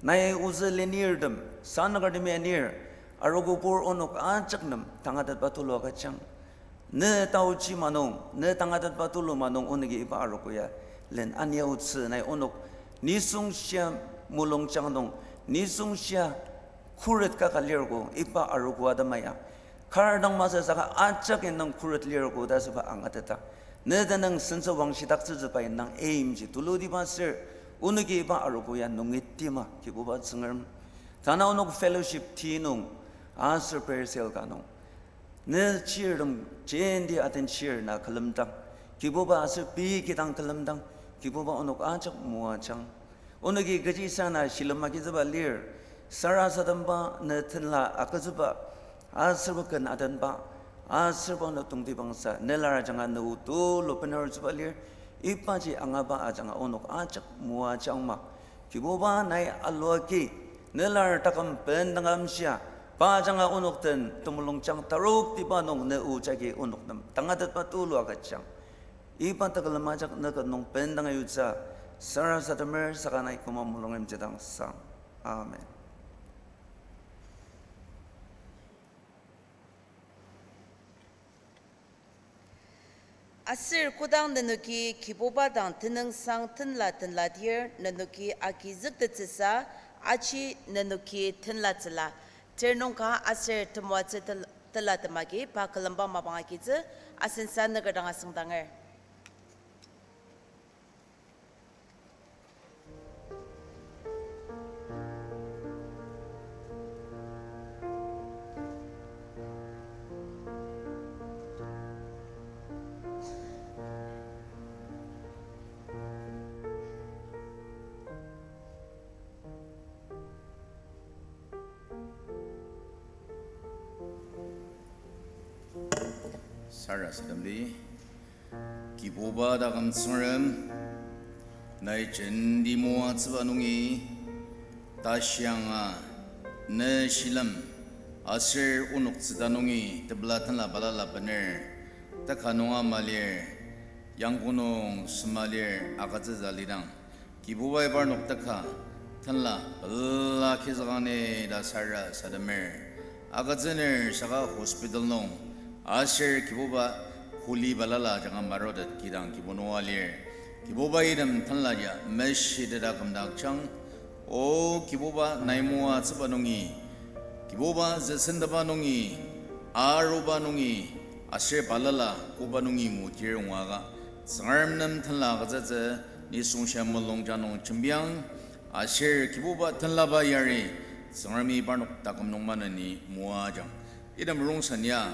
Nai ozü lenirtem, sanükertemi anir, arogopur onok ajak nem tangatetba tulu agüjang. Ne taochi ma nung, ne tangatetba tulu ma nung onoki iba arogo ya len ania otsü nai onok nisung shia mulungjang nung, nisung shia khuret kaka lirko iba arogo atema ya. Kar dang masü saka ajak indang khuret lirko ta süba angateta. Ne tenüng sentsü wangshidaktsütsüba indang aimji tulutiba ser, onoki iba arogo ya nungitima Kibuba Tsüngrem. Tanü onok fellowship ti nung, aser prayer cell ka nung. Ne chirtem jenti aten chir na külemdang. Kibuba aser pei kidang külemdang. Kibuba onok ajak moajang. Onoki kechisa na shilem agizüba lir. Sarasademba ne tenla agütsüba. Aserbo ken atenba. Aserbo ne tongtibangsa. Ne lar ajanga ne o tulu benarutsüba lir. Ibaji angaba ajanga onok ajak moajangma. Kibuba nai aluaki, ne lar taküm bendanga amshia, pa ajanga onok den temulungjang taroktiba nung ne o jagi onok nem tangatetba tulu agüjang. Iba tekülem ajak ne ket nung bendanga yutsü, sarasademer saka nai küma mulungyimjidang sang. Amen. Aser kodang nenoki Kibuba dang tenüngsang tenla tenladir, nenoki agizüktettsüsa, aji nenoki tenlatsüla. Ter nungka aser temoatsü tel-, telatem agi pa külemba mapang agitsü, asen sa nüker dang asüngdanger. Sarasademdi. Kibuba taküm Tsüngrem, nai jenti moatsüba nungi, tashianga, ne shilem, aser onoktsüta nungi tepela tenla balala bener, teka nunga malir, yangko nung semalir agütsütsü lidang. Kibubai parnok teka, tenla pela kizükang ni ta sarasademer. Agütsüner saka hospital nung, aser Kibuba kuli balala ajanga marutet kidang Kibu nunga lir. Kibuba item tenla ya meshiteta kümdakjang. O Kibuba nai moatsüba nungi, Kibuba züsendaba nungi, aruba nungi, Aser balala koba nungi ngutir ngua ka, Tsüngrem nem tenla agütsütsü, nisung shia mulung ja nung jembiang, aser Kibuba tenlaba yari, Tsüngremi parnok taküm nung maneni moajang. Item rongsen ya,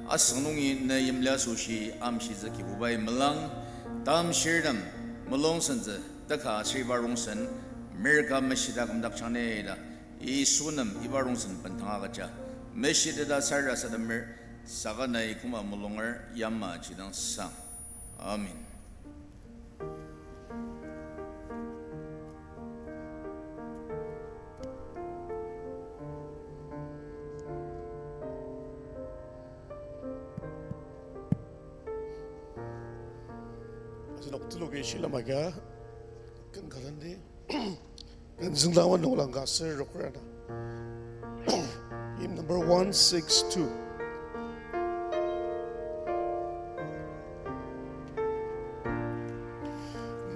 asüng nungi ne yimli asoshi amshitsü Kibubai melang, tamshirtem mulung sentsü, teka aser iba rongsen, Merika meshita kümdakjang ni ta, Yisu nem iba rongsen bendanga agüja, meshiteta sarasademer, saka nai koma mulunger yamaji dang sang. Amen. Asenok teloki shilem aka, ken kalandi. Ken züngdang wan nunglang ka aser rokorana. Hymn number one six two.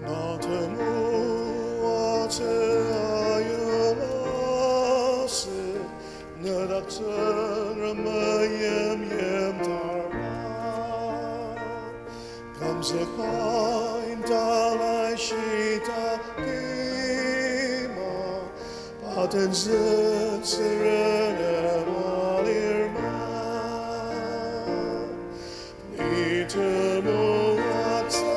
Na temoatsü ayongasü, nedak Tsüngrem yimyim tarba. Kümzükba indala shita kima, pa tenzük sürenem alirma. Ni temoatsü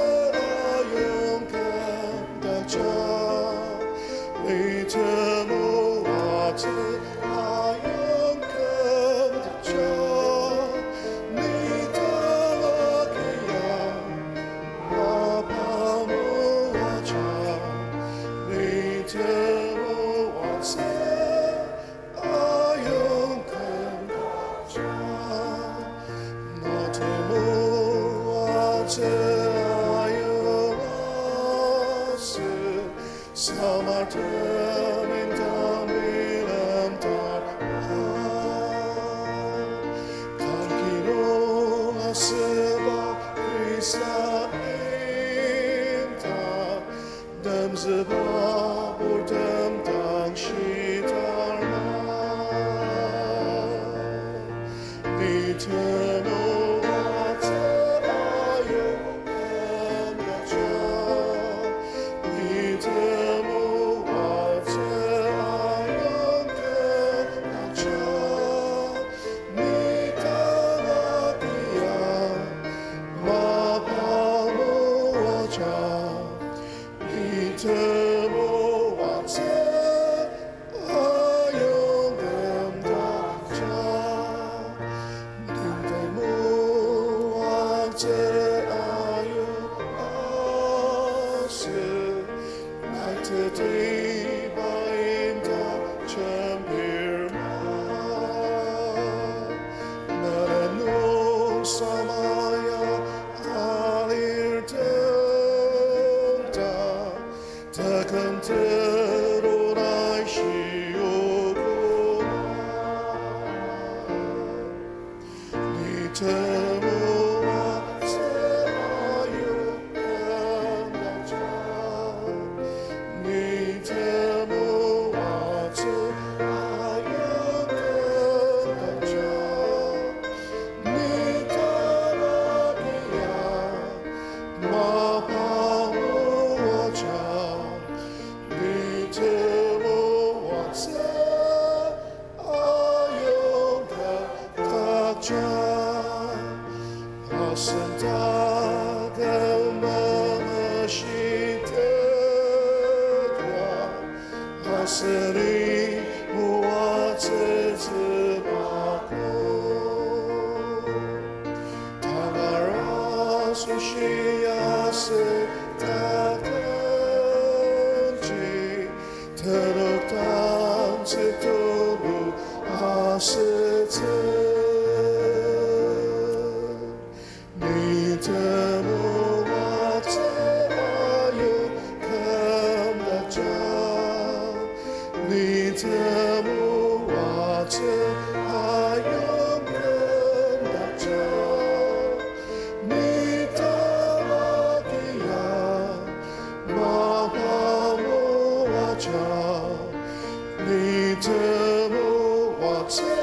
ayong kümdakja, ni temoatsü ayong kümdakja, ni tala kiang mapa moaja, ni temoatsü ayong kümdakja. Na temoatsü ayongasü, samartem indang bilemdakba. Tang kinung asüba Khrista indang, nemzüba purtem dang shitarma. Ni temoatsü ayong kümdakja, ni temoatsü ayong kümdakja, ni tala kiang mapa moaja, ni temoatsü ayong kümdakja. Ni temoatsü ayongasü, nai tetiba indang jembirma. Melen nung samaya alirtem ta, taküm tero nai shiogo. Ni temoatsü ayong kümdakja, ni temoatsü ayong kümdakja, ni tala kiang mapa moaja, ni temoatsü ayong kümdakja. Asen taküm meshi teka, aseni moatsütsü mako. Tangar asoshi asen takümji, tenok dang tsütulu asütsü. Ni temoatsü ayong kümdakja, ni temoatsü ayong kümdakja, ni tala kiang mapa moaja, ni temoatsü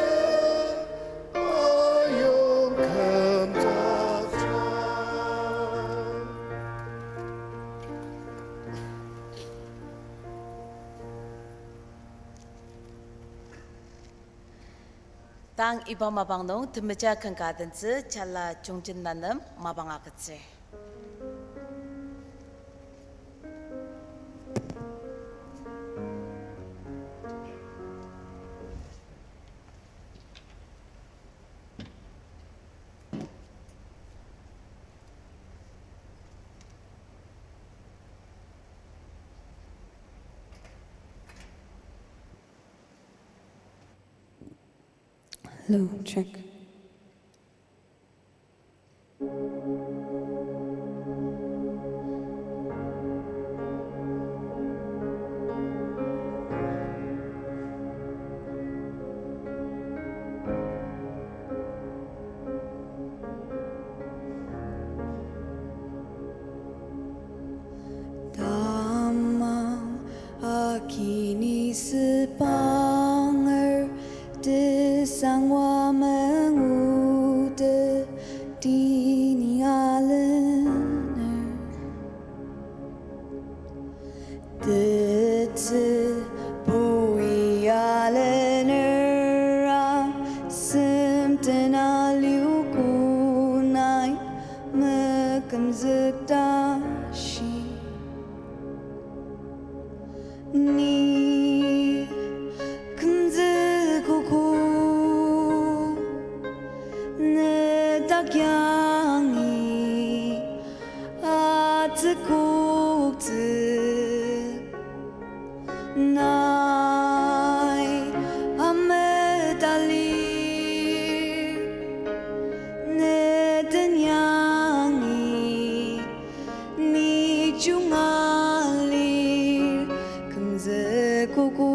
ayong kümdakja. Tang iba mapang nung temeja ken ka tentsü jala Chungchen Nanem mapang agütsür. Hello, check. Tamang akini sepanger tesangwa mengutet tini alener. Tetsü pui alener a semtena liuku nai mekümzük tashi. Ni kümzükogo ne dak yangi atsükoktsü nai ametalir, ne den yangi ni junga lir kümzükogo.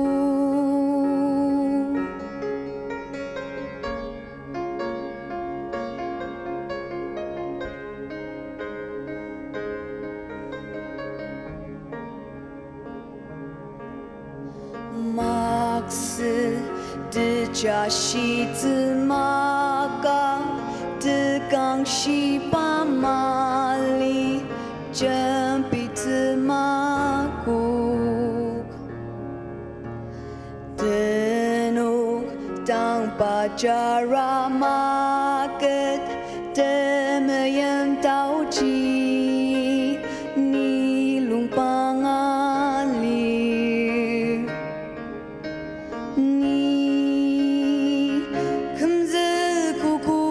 Maksü tejashi tsümaka, tekangshi pa mali jembi tsümakok. Tenok tangpa jara maket temeim taoji ni lungpang alir. Ni kümzükogo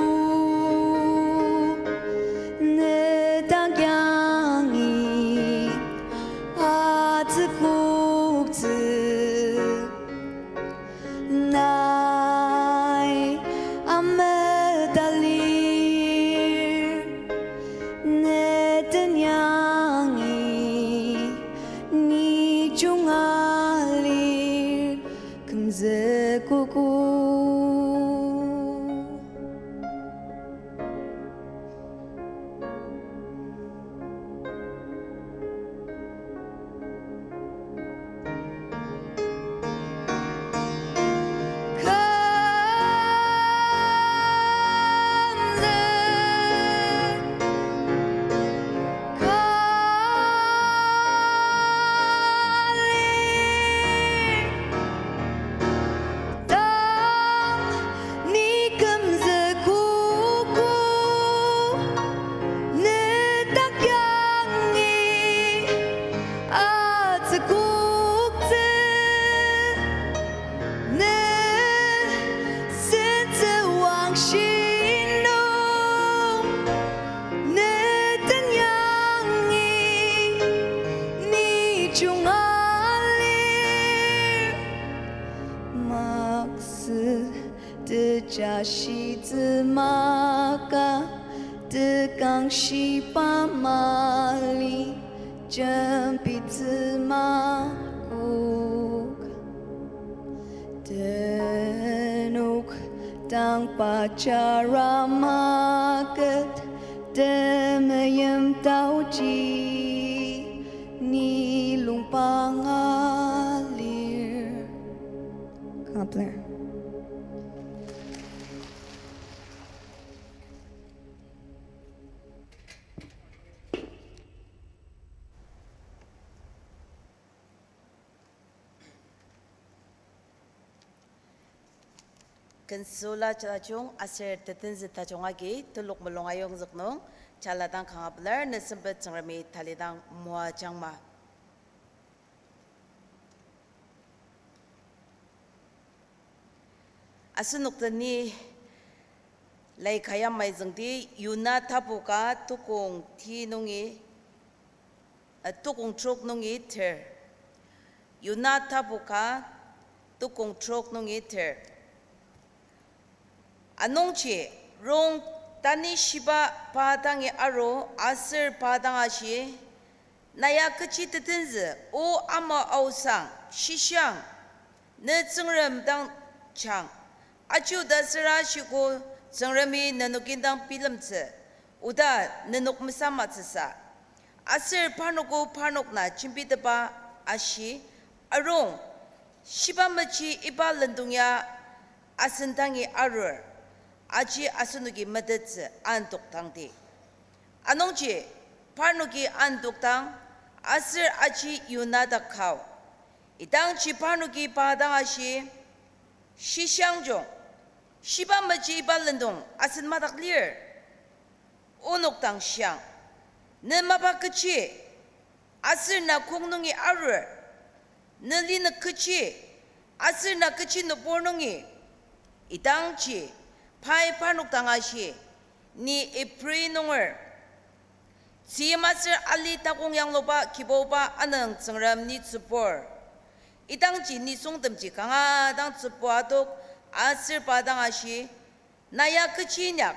ne dak yangi atsükoktsü nai ametalir, ne den yangi ni junga lir kümzükogo. Tang ni kümzükogo, ne dak yangi atsükoktsü, ne sentsü wangshi nung, ne den yangi ni junga lir. Maksü tejashi tsümaka, tekangshi pa mali jembi tsümakok. Tenok tangpa jara maket temeim taoji ni lungpang alir. Cobbler. Consola Chalajung aser Tetenzü Tajung agi telok mulung ayongzük nung, jala dang kanga pelar, ne sempet Tsüngremi talidang moajangma. Asenok den ni lai kaya mai züngdi, Yona tapu ka tukong ti nungi, eh, tukong trok nungi ter. Yona tapu ka tukong trok nungi ter. Anungji rong tani shiba pa dangi aru aser pa dang ashi, Na ya kechi tetenzü, O ama aosang, shishiang, ne Tsüngrem dang jang, aji oda süra shiko Tsüngremi nenok indang bilemtsü, oda nenok mesamatsüsa. Aser parnok o parnok na jembitepa ashi, Arung, shiba meji iba lendong ya asen dangi arur, aji asenoki metettsü an toktangdi. Anungji parnoki an toktang, aser aji Yona dak kao. Idangji parnoki pa dang ashi, Shishiangjung, shiba meji iba lendong asen madak lir. Onok dang shiang, ne mapa kechi, aser na kong nungi arur, ne linük kechi, aser na kechi nübur nungi. Idangji pai parnok dang ashi, Ni Ibri nunger, tzüyim aser ali takong yangluba Kibuba anüng Tsüngrem ni tsübur. Idangji nisungtemji kanga dang tsübu adok, aser pa dang ashi, Na ya kechi inyak,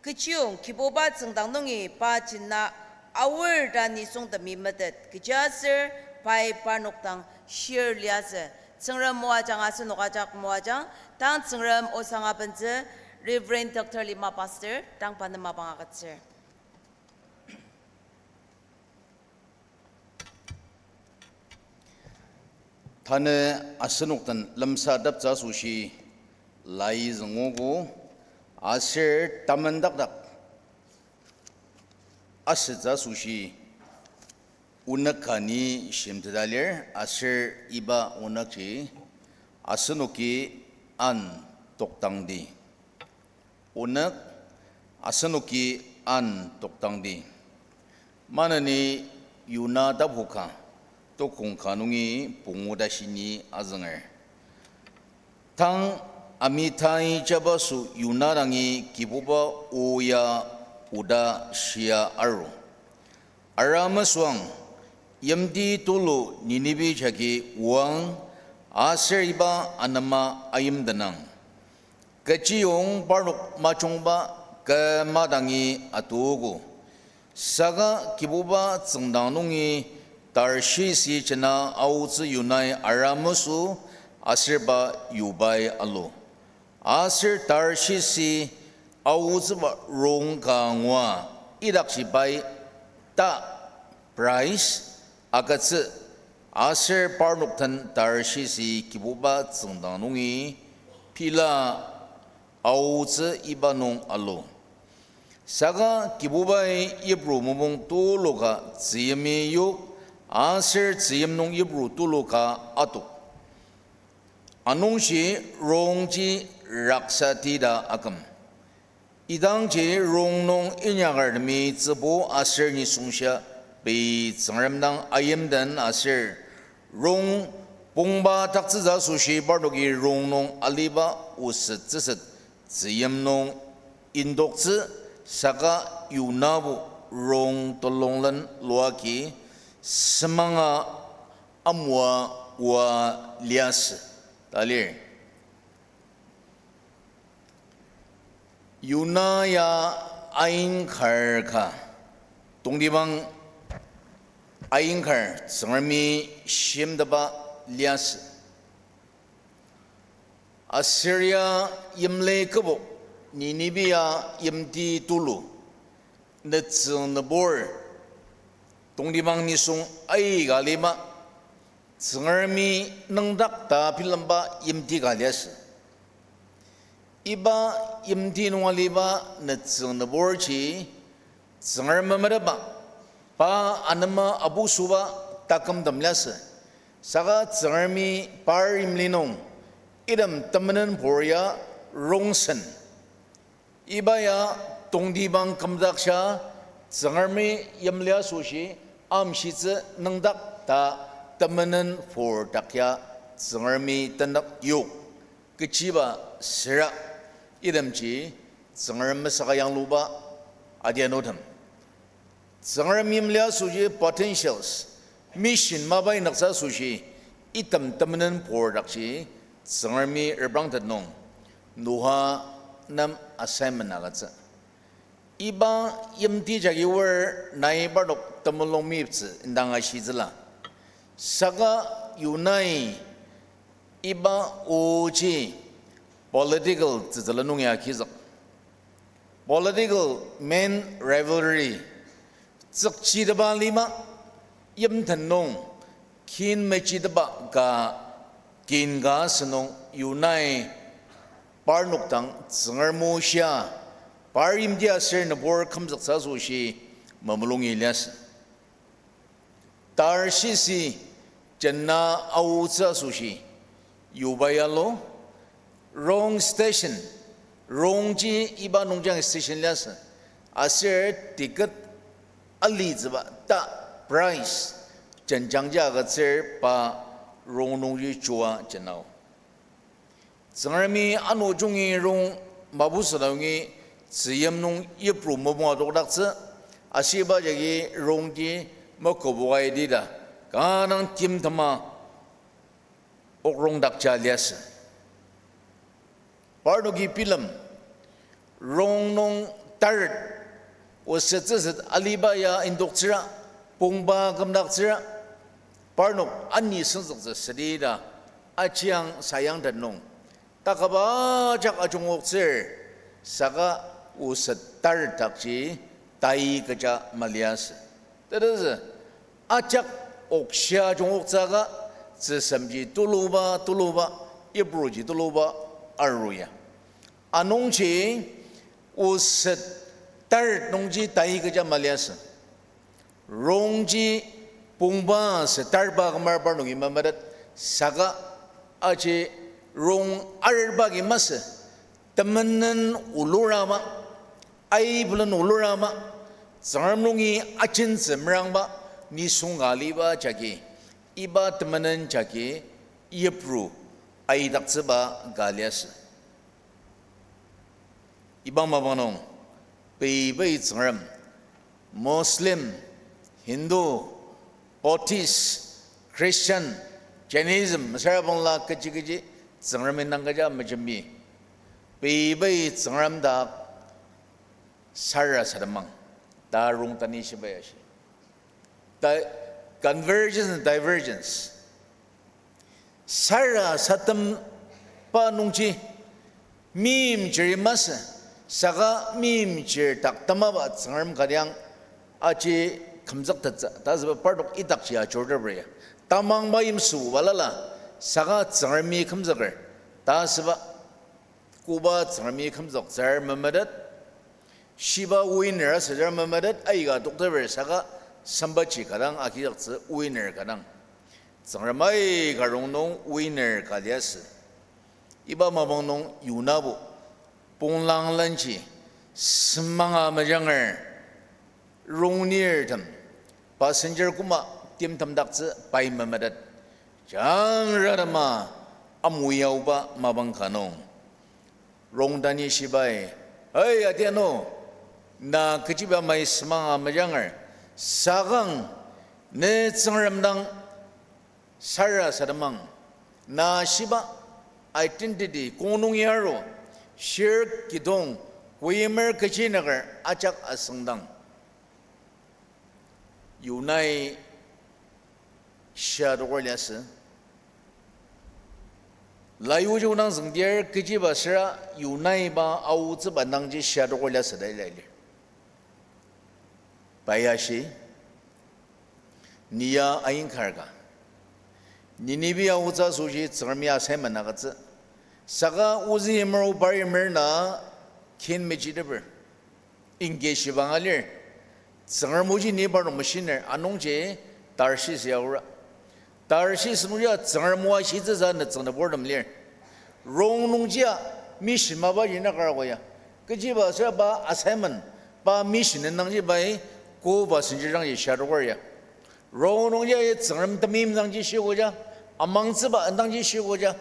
kechiyong Kibuba tsüngdang nungi pa jena aor ta nisungtemi metet, kechiaser pai parnok dang shir liasü. Tsüngrem moajang, asenok ajak moajang, tang Tsüngrem osang abentsü, Reverend Doctor Lima Pastor, tang pa nem mapang agütsür. Tanü asenok den lemsateptsü asoshi lai züngogo, aser tamendakdak asütsü asoshi onük ka ni shimteta lir, aser iba onükji asenoki an toktangdi. Onük, asenoki an toktangdi. Maneni Yona tapu ka, tokong ka nungi pungu tashi ni azünger. Tang Amitai jabaso Yona dangi Kibuba o ya oda shia aru. Ara mesüang, yimti tulu Ninibi jagi oang, aser iba anema ayimdenang. Kechiyong parnok majungba kü madangi atuogo. Saka Kibuba tsüngdang nungi Tarshisi jena aotsü Yonai ara mesü aser pa yubai alu. Aser Tarshisi aotsüba rong ka ngua idakji pai ta price agütsü, aser parnok den Tarshisi Kibuba tsüngdang nungi pila aotsü iba nung alu. Saka Kibubai yipru mopung tulu ka tzüyimi yok, aser tzüyim nung yipru tulu ka atok. Anungji rongji raksati ta aküm. Idangji rong nung inyakertemi tsübu aser nisungshia pei Tsüngrem dang ayimden aser rong pongba taktsütsü asoshi parnoki rong nung aliba osettsüset tzüyim nung indoktsü, saka Yonabo rong telonglen luaki semanga amua oa liasü ta lir. Yona ya ainkar ka, tongtibang ainkar Tsüngremi shimteba liasü. Assyria yimli kübok Nineveh ya yimti tulu, nütsüng nübur, tongtibang nisung aika lima, Tsüngremi nüngdak ta bilemba yimti ka liasü. Iba yimti nung aliba nütsüng nüburji Tsüngrem memeteba, pa anema abusuba takümtem liasü. Saka Tsüngremi par yimli nung item temenen pur ya rongsen. Iba ya tongtibang kümdaktsü Tsüngremi yimli asoshi amshitsü nüngdak ta temenen pur dak ya Tsüngremi tenük yok. Kechiba süra itemji Tsüngrem mesaka yangluba adianutem. Tsüngrem yimli asoshi potentials, mission mapai nüksa asoshi item temenen pur dakji Tsüngremi reprangtet nung Noa nem assignment agütsü. Iba yimti jagi wer nai parnok temulung meyiptsü indang ashitsüla. Saka Yonai iba oji political tsütsüla nung ya kizük. Political main rivalry. Tsükchiteba lima, yimten nung, kin mechiteba ka, kin ka asünung Yonai parnok dang Tsüngrem o shia, par yimti aser nübur kümzüktsü asoshi mamulungi liasü. Tarshisi jena aotsü asoshi, yuba yalo, wrong station, wrongji iba nungji ang station liasü, aser ticket alitsüba ta price, jenjangji agütsür pa wrong nungji jua jenao. Tsüngremi ano jungi rong mapusüdang nungi tzüyim nung yipru mopung adokdaktsü, ashiba jagi rongji makobokaidi ta, kanga dang timtema okrongdakja liasü. Parnoki bilem, rong nung taret, osettsüset aliba ya indoktsüra, pongba kümdaktsüra, parnok ani senzüktsü südi ta, ajiang sayangtet nung, takaba ajak ajungoktsür, saka oset taret dakji tai kecha maliasü. Tetezü, ajak okshia ajungoktsüka, tzüsemji tuluba, tuluba, yipruji tuluba, aruya. Anungji, oset taret nungji tai kecha maliasü. Rongji pongba sü tarba kümar parnoki memetet, saka aji rong arerba ki masü, temenen olurama, aibelen olurama, Tsüngrem nungi ajentsü merangba, nisung ka aliba jagi, iba temenen jagi yipru aidaktsüba ka liasü. Iba mapang nung, pei pei Tsüngrem, Muslim, Hindu, Buddhist, Christian, Jainism, mesüra bangla kechi kechi Tsüngremi nang kecha mejembi. Pei pei Tsüngrem dak sarasademang, ta rong tani shibai ashi. Di-, convergence and divergence. Sarasadem pa nungji, meimchir masü, saka meimchir dak temaba Tsüngrem kadiang aji kümzüktettsü, ta asüba parnok idakji ajurteper ya. Tamangba yimsüba balala, saka Tsüngremi kümzüker, ta asüba koba Tsüngremi kümzüktsür memetet, shiba winner asütsür memetet, aika tokteper saka sempaji kadang agizüktsü winner kadang. Tsüngrem aika rong nung winner ka liasü. Iba mapang nung Yonabo, punglanglanji, semanga mejanger, rongnirtem, passenger koma timtemdaktsü pai memetet, jangratema amuyaoba mapang ka nung. Rong tani shibai, Hei, adianu, na kechiba mai semanga mejanger, sakang ne Tsüngrem dang sarasademang, na shiba identity kong nung yaro, shir kidong, kuimer kechi nagar ajak asüngdang. Yonai shia adoker liasü. Laishiba nung züngdir kechiba süra Yonaiba aotsüba nangji shia adoker liasü ta ila lir. Pai ashi, ni ya aingkar ka. Ninive aotsü asoshi Tsüngremi assignment agütsü. Saka ozü yimer o par yimer na kin mechiteper. Inke shibang alir. Tsüngrem oji ni parnok meshiner anungji Tarshish ya aora. Tarshish nungjia Tsüngrem o ashitsüsa nütsüng nüburtem lir. Rong nungjia mission mapa ji nakar ako ya. Kechiba asüra pa assignment, pa mission indangji pai koba senjidangji shadoker ya. Rongnungji aji Tsüngrem temeim dangji shiogo ja, amangtsüba indangji shiogo ja.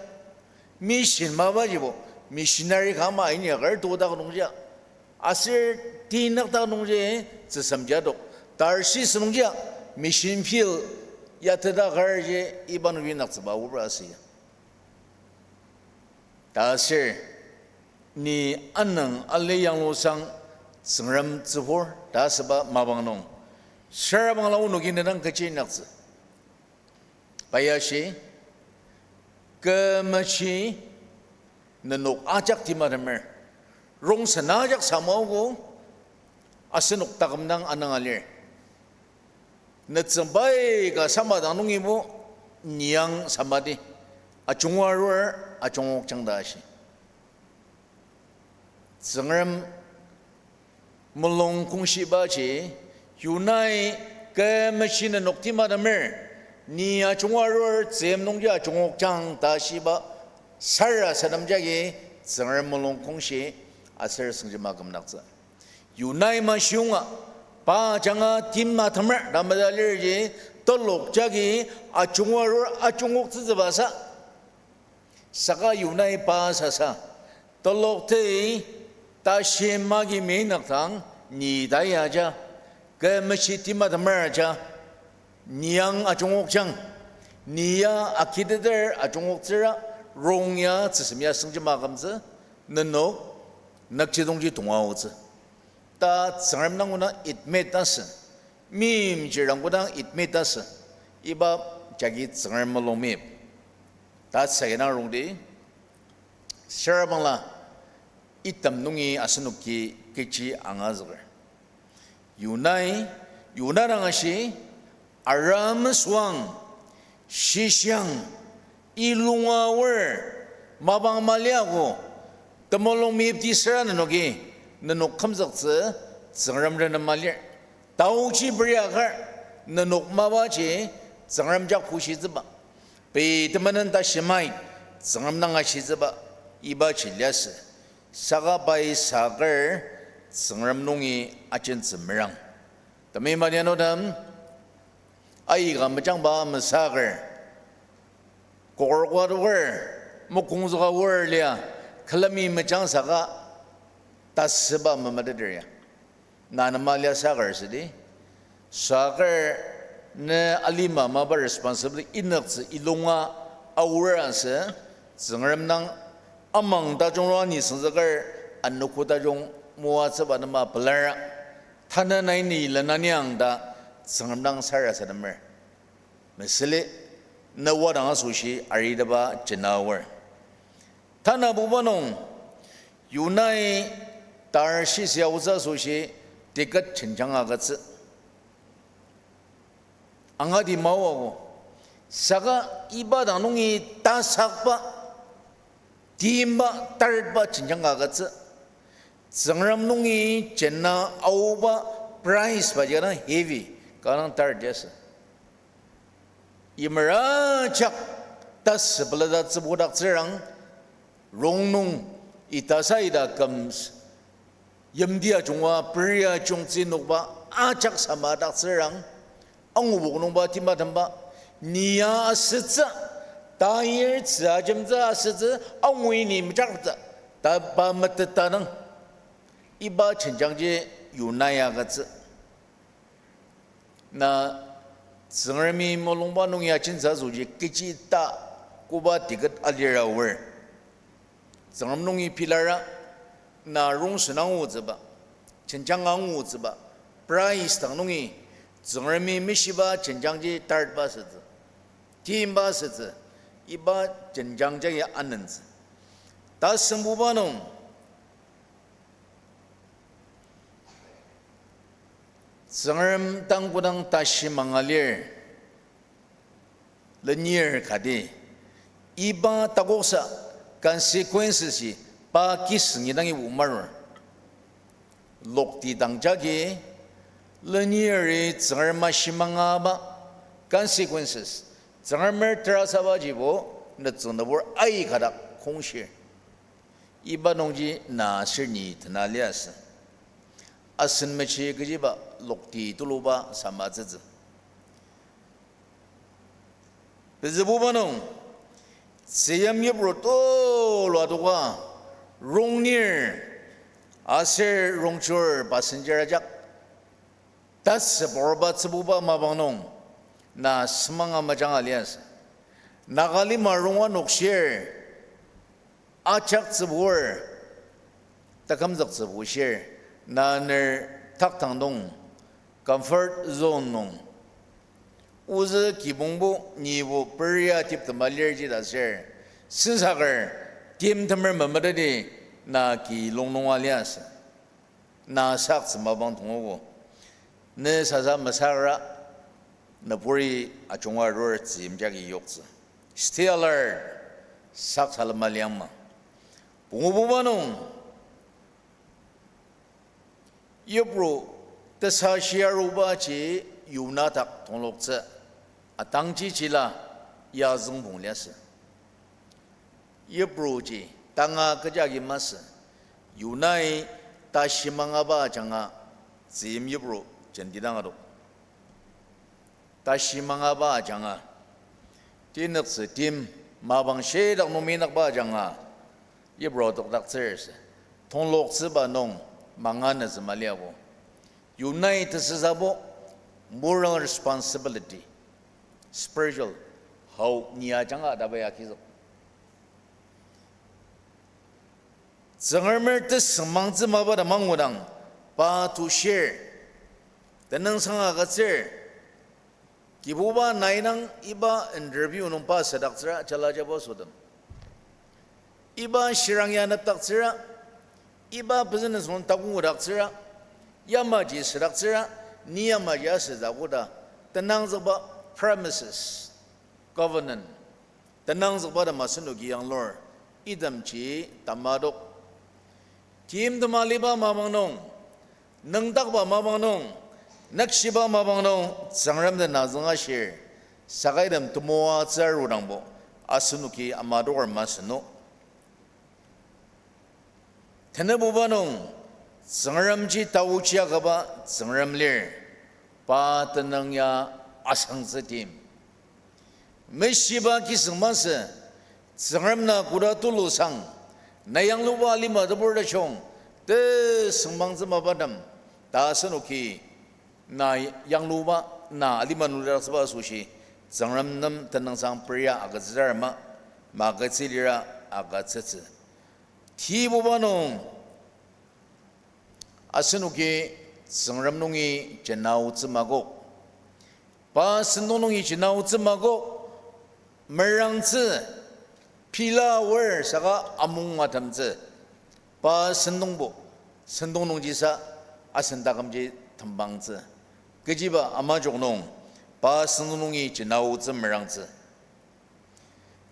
Mission mapa jibo, missionary ka ama inyaker todak nungji. Aser tinakdak nungji tsüsem jadok. Tarshish nungji mission field ya teta karji iba nungji naktsüba obra asü ya. Ta aser, ni anüng ali yanglusang Tsüngrem tsübur ta asüba mapang nung, sürabangla onoki ne dang kechi naktsü. Pa ya shi, kü mechi nenok ajak timatemer, rongsen ajak samogo, asenok taküm dang anüng alir. Netsüngbai ka samadang nungibo, ni ang samadi, ajunga arur, ajungokjang ta ashi. Tsüngrem mulung kongshibaji, Yonai kü mechi nenok timatemer, ni ajunga arur, tzüyim nungji ajungokjang ta shiba sarasadem jagi Tsüngrem mulung kongshi aser sengjema kümdaktsü. Yonai mashiunga, pa ajanga timatemer ta meta lirji, telok jagi ajunga arur ajungoktsütsübasa. Saka Yonai pa sasa, telok tei tashi magi meinakdang, ni ta ya ja, kü mechi timatemer ja, ni ang ajungokjang, ni ya akiteter ajungoktsüra, rong ya tsüsem ya sengjema kümtsü, nenok nükjidongji tonga aotsü. Ta Tsüngrem dang kodang admit asü, meimchir dang kodang admit asü, iba jagi Tsüngrem mulung meep. Ta sagi dang rongdi, sürabangla item nungi asenoki kechi angazüker. Yonai, Yona dang ashi, ara mesüang, shishiang, ilunga aor, mapang maliago, temulung meepdi süra nenoki, nenok kümzüktsü, Tsüngrem renem malir. Taochi periakar, nenok mapaji, Tsüngrem jak pushitsüba. Pei temenen tashimai, Tsüngrem dang ashitsüba, ibaji liasü. Saka pai saker, Tsüngrem nungi ajentsü merang. Temeim adianutem, aika mejangba mesaker, kokorkoa adoker, mokongzüka aor lia, külemi mejang saka, tasüba memeteter ya. Na nema lia saker südi. Saker ne alima mapa responsibility inüktsü ilunga aor asü, Tsüngrem dang amang tajung rua ni süngzüker anogo tajung moatsüba nema pelar. Tanü nai ni lenaniang ta Tsüngrem dang sarasademer. Mesüli, ne wadang asoshi ariteba jena aor. Tanabuba nung, Yonai Tarshish ya aotsü asoshi ticket jenjang agütsü. Angati maoago. Saka iba dang nungi tasakba, timba, tartba jenjang agütsü. Tsüngrem nungi jena aoba price ba jena heavy, kanga tart yasü. Imer ajak tasü peletatsübudaktsürang, rongnung itasa ita küm, yimti ajunga, peri ajungtsü nokba, ajak samadaktsürang, angubok nungba timatemba, ni ya asütsü, tayir tsü ajemtsü asütsü, angui ni mejaktsü, ta pa meteta nung, iba jenjangji Yonai agütsü. Na Tsüngremi mulungba nung ya jentsü asoji kechi ta koba ticket alira aor. Tsüngrem nungi pilara, na rongsen angutsüba, jenjang angutsüba, price dang nungi, Tsüngremi meshiba jenjangji tartba sütsü, timba sütsü, iba jenjang jagi anentsü. Tasüngbuba nung, Tsüngrem dang kodang tashi manga lir, lenir kati, iba takoksa consequences ji pa kisüngi dangi omarur. Lokti dang jagi, leniri Tsüngrem ashi mangaba consequences, Tsüngremer terasaba jibo, nütsüng nübur aika dak kongshir. Iba nungji na aser ni tena liasü. Asen mechi kechiba lokti tuluba samatsütsü. Pezübuba nung, Tzüyim yipru tulu adoka, rongnir, aser rongchur passenger ajak, tasüba orba tsübuba mapang nung, na semanga majanga liasü. Naga lima ronga nokshir, ajak tsübur, takümzük tsübushir, na ner taktang nung, comfort zone nung, ozü kibongbo nibo peria tiptema lirji ta ser, sensaker, timtemer memeteti, na ki lung nunga liasü. Na saktsü mapang tongogo. Ne sasa mesakra, nüburi ajunga arur tzüyim jagi yoktsü. Stay alert, sak salema liangma. Pungububa nung, yipru tesashi arubaji Yona dak tongloktsü, atangji jila yazüngpong liasü. Yipruji tanga kecha agi masü, Yonai tashi mangaba ajanga tzüyim yipru jenti dang adok. Tashi mangaba ajanga, tinüktsü tim mapang shidak nung minakba ajanga, yipru adokdaktsür sü, tongloktsüba nung manga nütsü maliabo. Yonai tesüsabo moral responsibility, spiritual, hau ni ajanga tabai akizük. Tsüngremer tesüngmangtsü mapa ta mangudang, pa tushir, tenüngsang agütsür, Kibuba nai dang iba interview nung pa südaktsüra, jala jabo sütem. Iba shirang ya nepdaktsüra, iba business nung takongudaktsüra, yamaji südaktsüra, ni yamaji asütsü koda, tenangzükba promises, covenant, tenangzükba tem asenoki yanglur, itemji tamadok. Timtem aliba mapang nung, nüngdakba mapang nung, nükshiba mapang nung, Tsüngrem den azüng ashir, saka item temoatsü arudangbo, asenoki amadoker masü no. Tenebuba nung, Tsüngremji taochi akaba Tsüngrem lir, pa tenüng ya asangtsü tim. Meshiba kisüng masü, Tsüngrem na koda tulu sang, na yangluba alima tebur tajung, tesüngmangtsü mapatem, ta asenoki, na yangluba, na alima nolidaktsüba asoshi, Tsüngrem nem tenüngsang peria agütsütsür ma, magütsü lira agütsütsü. Tibuba nung, asenoki Tsüngrem nungi jenaotsü makok. Pa sentong nungi jenaotsü makok, merangtsü, pila aor saka amung matemtsü. Pa sentongbo, sentong nungjisa asen takümji tembangtsü. Kechiba amajok nung, pa sentong nungi jenaotsü merangtsü.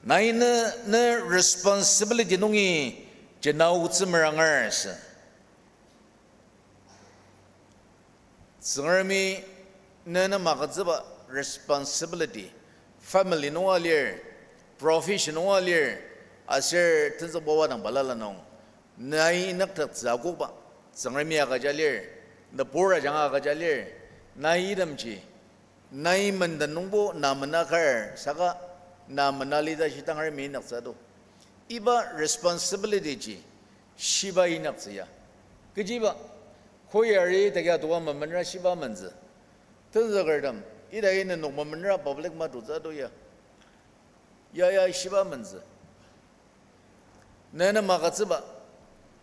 Nai ne, ne responsibility nungi jenaotsü meranger sü. Tsüngremi ne nem agütsüba responsibility, family nunga lir, profession nunga lir, aser tenzükba wadang balala nung, nai inyaktettsü akoba, Tsüngremi agüja lir, nübur ajanga agüja lir, nai itemji, nai menden nungbo na mena kar, saka na mena litashi tangar mi inyaktsü do. Iba responsibility ji, shiba inyaktsü ya. Kechiba, koyari takia toka memenra shiba mentsü. Tenzükertem, ita inenok memenra public matutsü do ya. Ya, ya, shiba mentsü. Ne nem agütsüba,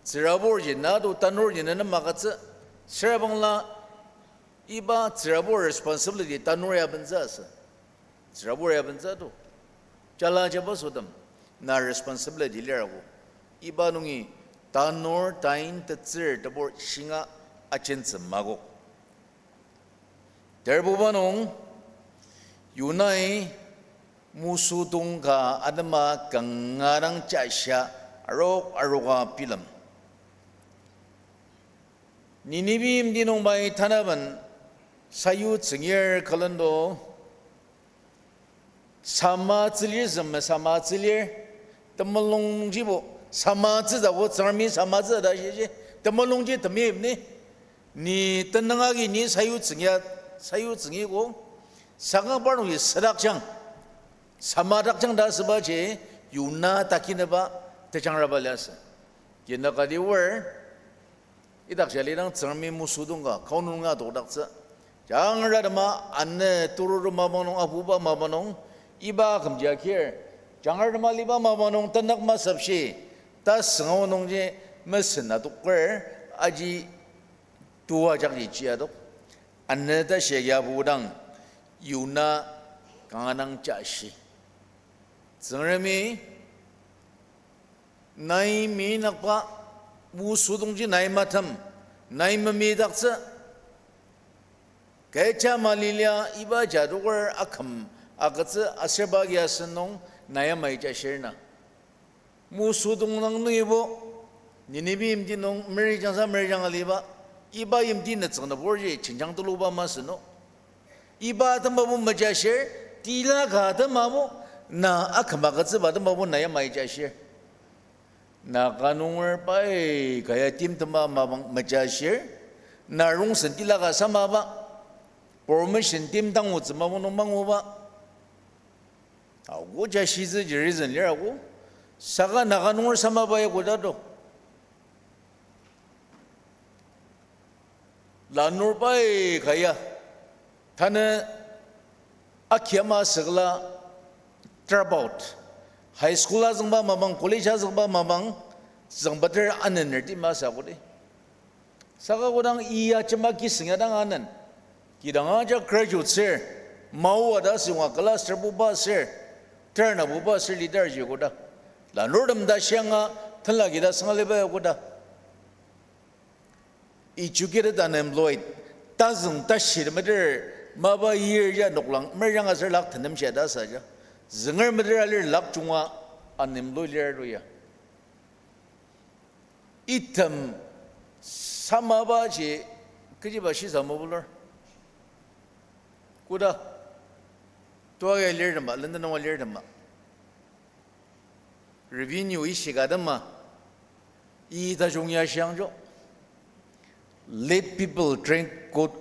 tsüraburji, na to tanurji ne nem agütsü, sürabangla iba tsürabur responsibility tanur ya bentsü asü. Tsürabur ya bentsü to. Jala jaba sütem, na responsibility lirago. Iba nungi tanur tain tetsür tebur shinga ajentsü makok. Terbuba nung, Yonai musudong ka atema kanga dang jashia arok aroka bilem. Ninive yimti nung pai tanaben sayu tsüngir külendo, sama tsülir züme sama tsülir, temulung nungjibo, Samatsü ta ko Tsüngremi samatsü ta shiji. Temulungji temeim ni. Ni tenüng agi ni sayutsüng ya, sayutsüng iko. Saka parnoki sedakjang. Samadakjang ta asübaji, Yona takinaba tejangraba liasü. Yona kati wor, idakji alidang Tsüngremi Moso dong ka, kau nunga tokdaktsü. Jangra tema anü tururu mapang nung, apuba mapang nung, iba akümji akir. Jangra tema aliba mapang nung tenük masapshi, ta sünga nungji mesen adoker, aji tua jakji ji adok. Anü ta shia ya apu dang, Yona kanga dang jashi. Tsüngremi nai minakba, Moso dongji nai matem, nai memidaktsü. Kecha malilia iba jadoker aküm agütsü aser ba agi asen nung nai amai jashir na. Moso dong nung nungibo, Ninive yimti nung merijangsa merijang aliba, iba yimti nütsüng nüborji jenjang tuluba masü no. Iba atema bo mejashir, tila ka atema bo, na aküm agütsüba atema bo na yamai jashir. Na ka nunger pai kaya timtem mapang mejashir, na rongsen tila ka samaba, promotion timtem tangutsü mapang nung manguba. Ako jashitsüji reason lir ako. Saka na ka nunger samaba ya koda do. Lanur pai kaya. Tanü akiama süla drop out. High school azüngba mapang, college azüngba mapang, züngbater anener ti masa kodi. Saka kodang iya jema kiseng ya dang anen. Kidang aja graduate sür, mao ada asünga class ter buba sür, ter na buba sür leader ji koda. Lanurtem ta shianga tenla kida sangaliba ya koda. Educated unemployed, tazüng tashi meter, mapa yir ya noklang, merjang aser lak tenem shia ta saja. Zünger meter alir lak junga unemployed lir to ya. Item samaba ji kechiba shisa mabulur. Koda, tua ya lir tema, lenden nunga lir tema. Revenue ishika tema, ita jung ya shiang jo. Let people drink good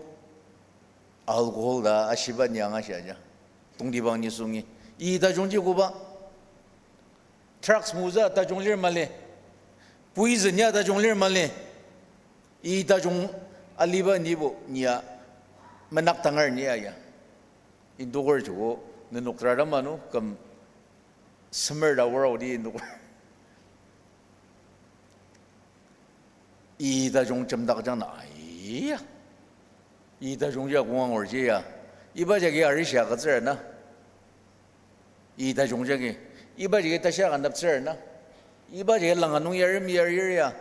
alcohol ta ashiba ni anga shia ja. Tongtibang ni sungi. Ita jungji koba. Drugs mozü tajung lir mali. Poison ya tajung lir mali. Ita jung aliba nibo nia menak tangar nia ya. Indoker joko nenok trara manu küm semer da wara odi indoker. Ita jung jemdak jang na, aiya. Ita jung ja kong angur ji ya. Iba jagi arishi agütsür na. Ita jung jagi. Iba jagi tashi agündaptsür na. Iba jagi langa nung yarim yarir ya.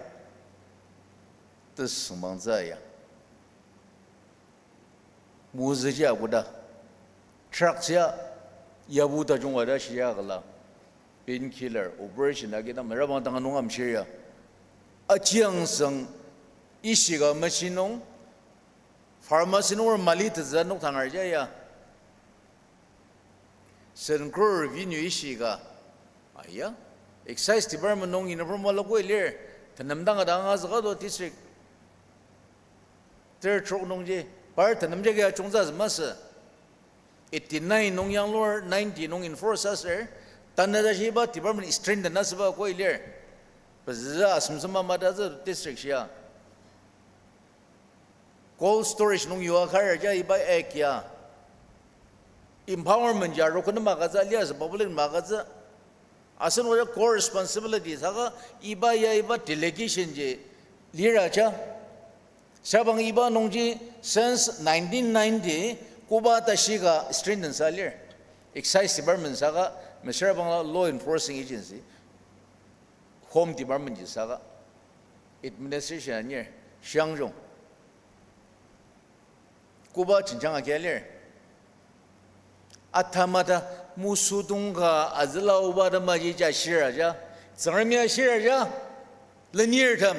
Tesüngmangtsü ya. Mozü ji akoda. Drugs ya, yabu tajung wada shia kala. Painkiller, operation agi ta merabang tanga nung amshir ya. Achiang sang ishika machine nung, pharmacy nung or mali tetsü noktangar ja ya. Sen crore revenue ishika. Aya, excise department nung uniform wala koi lir, tenem dang ada anga züka do district. Ter trok nungji, par tenem jagi achungtsü masü. Eighty-nine nung yanglur, ninety nung enforce aser, tanü tashi iba department strengthen asüba koi lir. Pezü asemsema matatsü district shia. Cold storage nung yua kar ja iba act ya. Empowerment ya rokon magütsü, alias public magütsü. Asen oja core responsibility saka iba ya iba delegation ji lira ja. Sabang iba nungji since nineteen ninety koba tashi ka strengthen sa lir. Excise department saka mesüra bangla law enforcing agency. Home department ji saka administration anir shiangjung. Koba jenjang agia lir. Atamata musudong ka azüla oba tamaji ja shir aja. Tsüngremi ashir aja. Lenirtem,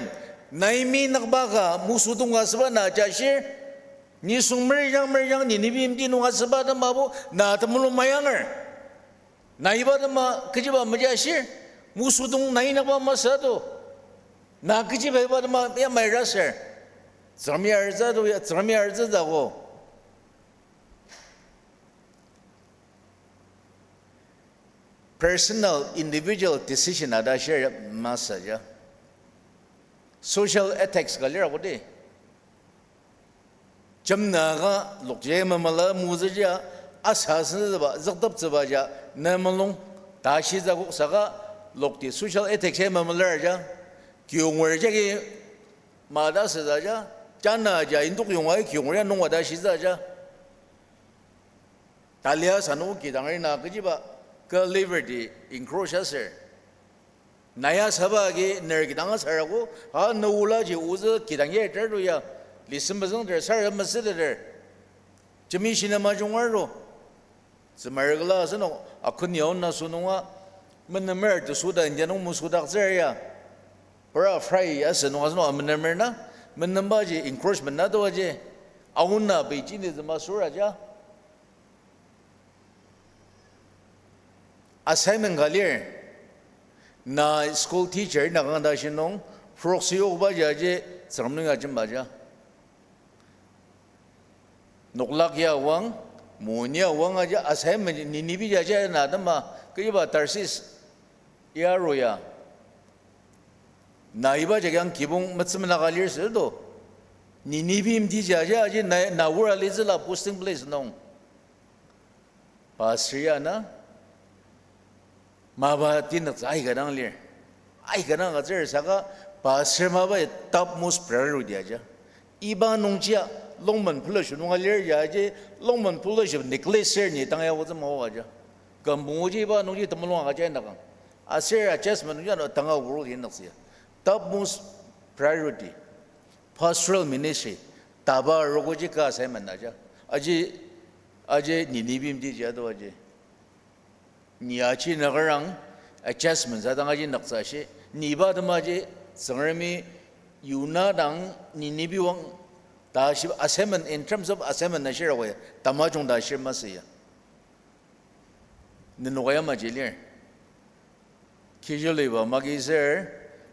nai minakba ka musudong ka süba na ja shir. Nisung merijang merijang ni nibimti nung asüba tamabo na temulung mayanger. Na iba tema kechiba meja shir. Musudong nai naba masü to. Na kechi bai ba tema ya mai raser. Tsüngremi artsü to ya, Tsüngremi artsü dako. Personal, individual decision ada share masü ja. Social ethics ka lira kodi. Jemna ka lokje mamala muzüja asa senzüba, zükteptsüba ja, ne mulung ta shitsü kok saka lokti social ethics ya mamalar ja, kiyonger jagi mata süta ja, jana ja indok yonga kiyonger ya nungwa ta shitsü ja. Talia sanu kidang rina kechiba, ka liberty encroach aser. Naya saba agi ner kidang asarago, a ne olaji ozü kidang ya ter to ya, listen bezüng ter, sara mesüteter. Jemi shina majung arlo. Tsümar kala asenok, akun yaona sununga, menemer tesuda India nung musudaktsür ya. Para fry ya asenok, asenok amenemer na, menembaji encroachment na to aji. Aona beijini zema sura ja. Assignment ka lir, na school teacher na kanga ta shinung, frog siyokba jaji, Tsüngrem nung ajemba ja. Noklak ya wang, moni ya wang aja assignment Ninibi jaja na atema, kechiba Tarsis ya aro ya. Na iba jagi ang kibong metsümena ka lir sü to. Ninibi yimti jaja aji na, na wura litsüla posting place nung. Pastor ya na, mapa tinüktsü aika dang lir. Aika dang agütsür saka pastor mapa ya topmost priority aja. Iba nungjia Longmen Fellowship nunga lir ya aji, Longmen Fellowship neglect ser ni tang ya otsü maoka ja. Kümpunguji iba nungji temulung agüja indakang. Aser adjustment nungji ano tanga wuru indaktsü ya. Topmost priority. Pastoral ministry, taba arogoji ka assignment aja. Aji, aji Ninibi yimti ji ado aji. Ni aji nagarang adjustment sa dang aji naktsü shi. Ni iba atema ji Tsüngremi Yona dang Ninibi wang ta shi assignment, in terms of assignment na shira waya, tamajung ta shir masü ya. Nenok ya maji lir. Kechiliba magi ser,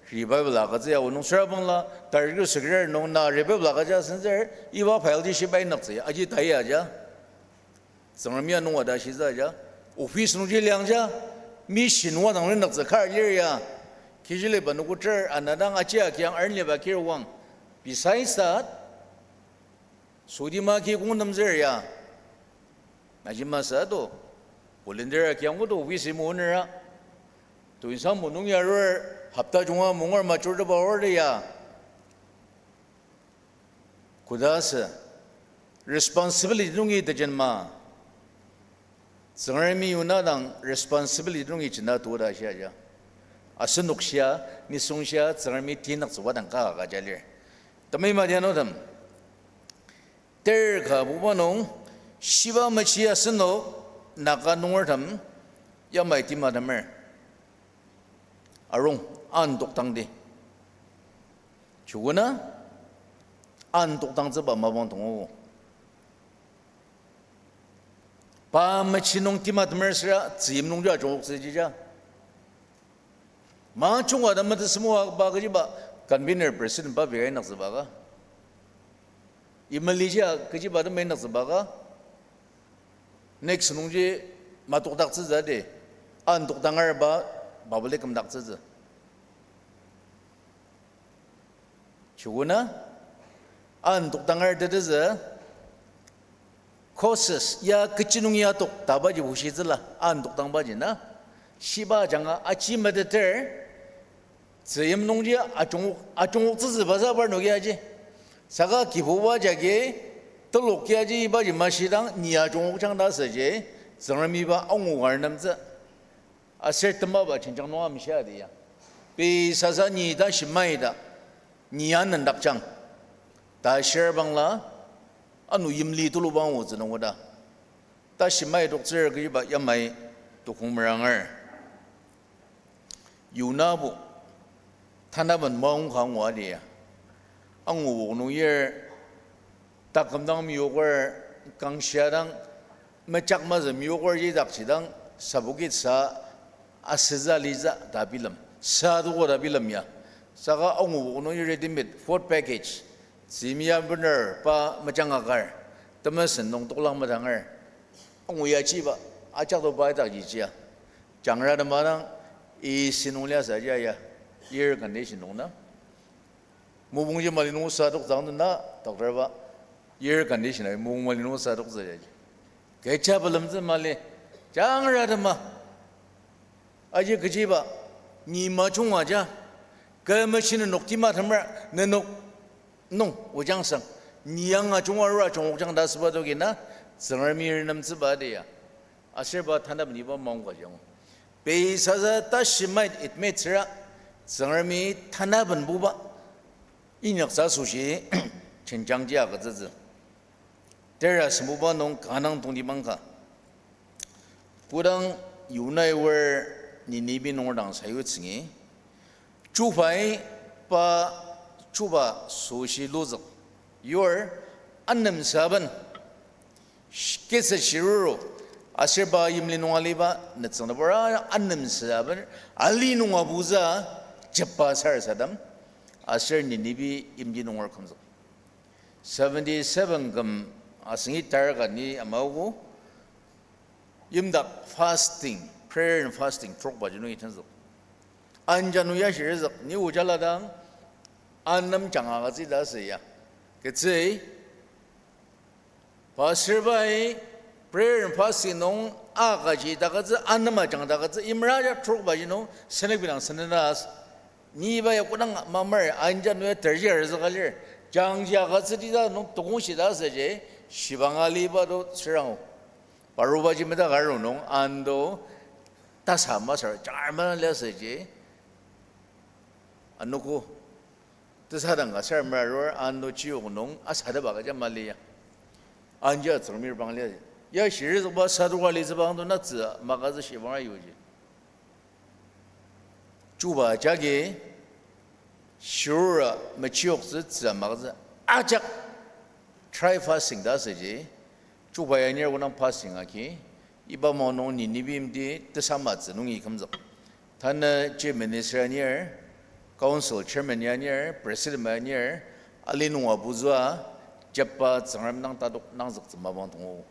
revival agütsü ya onok süra bangla, tarik sekre nung na revival agüja senzür, iba file ji shibai naktsü, aji tai aja. Tsüngremi ya nung wada shitsü ja. Office nungji liang ja, mission wa dang ri naktsü kar lir ya. Kechiliba nokuter, ana dang aji akiang arnliba kir wang. Besides that, sodima ki kong nemzür ya. Naji masü to. Volunteer akiang kodo office mo nera. Tuinsa mo nung ya rur, hapta junga mungar matur teba or ya. Kodasü, responsibility nungi tejen ma. Tsüngremi Yona dang responsibility nungi jena tuda shia ja. Asenok shia, nisung shia, Tsüngremi tinaktsüba dang ka ka ja lir. Tamai madianutem. Ter ka buba nung, shiba machi asenok, Naga nungertem, yamai timtemer. Arung, an toktangdi. Chukuna, an toktangtsüba mapang tongo. Pa machi nung timtemer süra, tzim nungji ajungoktsüji ja. Ma chunga ta metesümo ba kechiba, convener president ba bia inaktsüba ka. Imali ji a kechiba ta ma inaktsüba ka. Next nungji matokdaktsütsü di, an tokdangar ba, public kümdaktsütsü. Chukuna, an tokdangar tetezü, causes ya kechi nung ya tok tabaji bushitsüla, an tokdangbaji na. Shiba ajanga achi meteter, tzüyim nungji ajungok, ajungoktsütsü baza parnoki aji. Saka Kibuba jagi, telok ya ji ibaji mashidang, ni ajungokjang ta asüji, Tsüngremiba angu kar nemtsü. Aser temaba jenjang nung amshia di ya. Pei sasa ni ta shimai ta, ni anendakjang. Ta shir bangla, ano yimli tuluba angutsü nung oda. Ta shimai toktsür kechiba yamai tokong meranger. Yonabo, tanaben maong ka angua lia. Angu wok nung yir, taküm dang miyoker, kangshia dang, mechak mazü miyoker yidakji dang, sabukitsa, Asütsü alitsü ta bilem, sa toko ta bilem ya. Saka angu nung ready-made food package, tzimia bener pa mejangakar, temesen nung toklang madanger. Angu yachiba, ajak to pa idak yichia. Jangra tema dang, A C nung liasü ya ya, air condition nung na. Mopungji mali nung sa toktsü dang na, doctor ba, air condition ai, mopung mali nung sa toktsü ya. Kecha bilemtsü mali, jangra tema. Aji kechiba, ni majunga ja, kü machine nenok tima temer, nenok nung, ojangsang, ni anga junga rua jungokjang ta süba toki na, Tsüngremi renemtsüba de ya. Aser pa tanap niba maongka jang. Pei sasa ta shimait admit süra, Tsüngremi tanabenbuba, inyaktsü asoshi, jenjangji agütsütsü. Tera sembuba nung kanang tongtibang ka. Kodang Yonai wer Ninibi nunger dang sayutsüngi, chubai pa chuba soshi luzük. Yur anemsaben sh-, kitsü shiruru, aser pa yimli nung aliba nütsüng nübura anemsaben ali nung abutsü jepba sarasadem, aser Ninibi yimti nunger kümzük. Seventy-seven küm asengi tarka ni amaogo, yimdak fasting, prayer and fasting trokba ji nungi tenzük. Anjanu ya shirizük, ni oja ladang, anem jang agütsü ta asü ya. Ketsü, pastor bai prayer and fasting nung akaji takütsü, anem ajang takütsü, imra ya trokba ji nung, senekbi dang senena as-, ni iba ya kodang mamar, anjanu ya terji arzüka lir, jangji agütsüti ta nung tokong shita asüji, shibang aliba to sürango. Parubaji meda karo nung, ando, tasa masar, jangar mana liasüji, anogo, tesadang ka sar marur, ando chiyok nung, asadaba kaja mali ya. Anja Tsüngremi bang lia. Ya shirizükba sadoka litsüba angdo natsü, makazü shibang ayuji. Chuba jagi, shirura mechiyoktsü tsü makazü ajak dry fasting ta asüji, chuba ya nir kodang fasting agi, iba ma nung Ninibi yimti tesamatsü nungi kümzük. Tanü chief minister anir, council chairman ya anir, president ma anir, ali nung abutsüa, jepba Tsüngrem dang tatok nangzüktsü mapang tongo.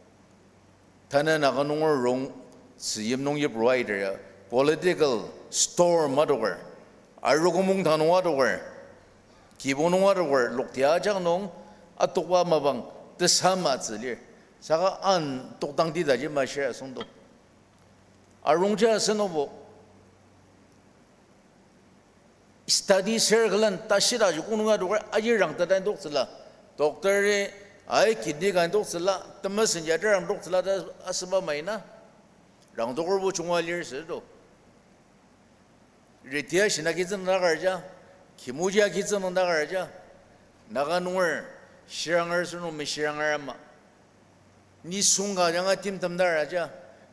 Tanü Naga nunger rong tzüyim nung yipru aiter ya, political storm adoker, arogo mungdang nung adoker, kibong nung adoker, lokti ajak nung atokba mapang tesamatsü lir. Saka an tokdangti taji mashir asüngdang. Arongji asenobo study circle-en tashida ji kong nunga adoker, aji rangteta indoktsüla. Doctor-i, ai kidney ka indoktsüla, temesenji ater rangdoktsüla ta asüba maina. Rangdokerbo junga lir südo. Retired shina kitsü nung daker ja, kimoji akitsü nung daker ja. Naga nunger, shiranger sür nung meshiranger ama. Nisung ka janga timtem dara ja,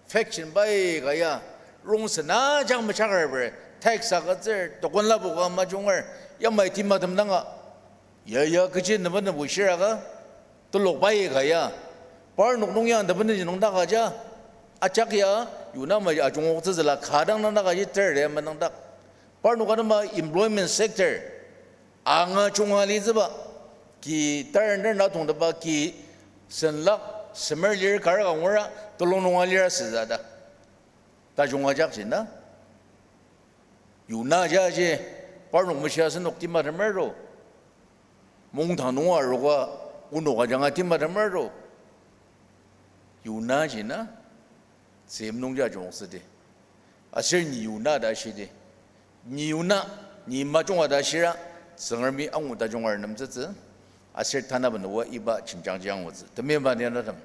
faction pai ka ya, rongsen ajak mechaker ber, tax agütsür, tokon lapoka majunger, yamai timatem danga. Ya, ya, kechi nüba nübu shiraka, telok pai ka ya, parnok nung ya nüba nüji nung daka ja, ajak ya, yunama ajungoktsütsüla, kadang nang daka ji ter ya menang dak. Parnok anema employment sector, anga junga litsüba, ki tarender na tongteba ki senlak semer lir kar ka ngura telung nunga lir asütsü ta. Tajung ajakji na. Yuna jaji, parnok meshia asenok timatemer to. Mungdang nunga aroka, onok ajanga timatemer to. Yuna ji na. Tzim nungji ajungoktsüdi. Aser ni yuna ta shidi. Ni yuna, ni majunga ta shira, Tsüngremi angu tajunga renemtsütsü, aser tanaben oa iba jenjangji angutsü. Temeiba ni anatem.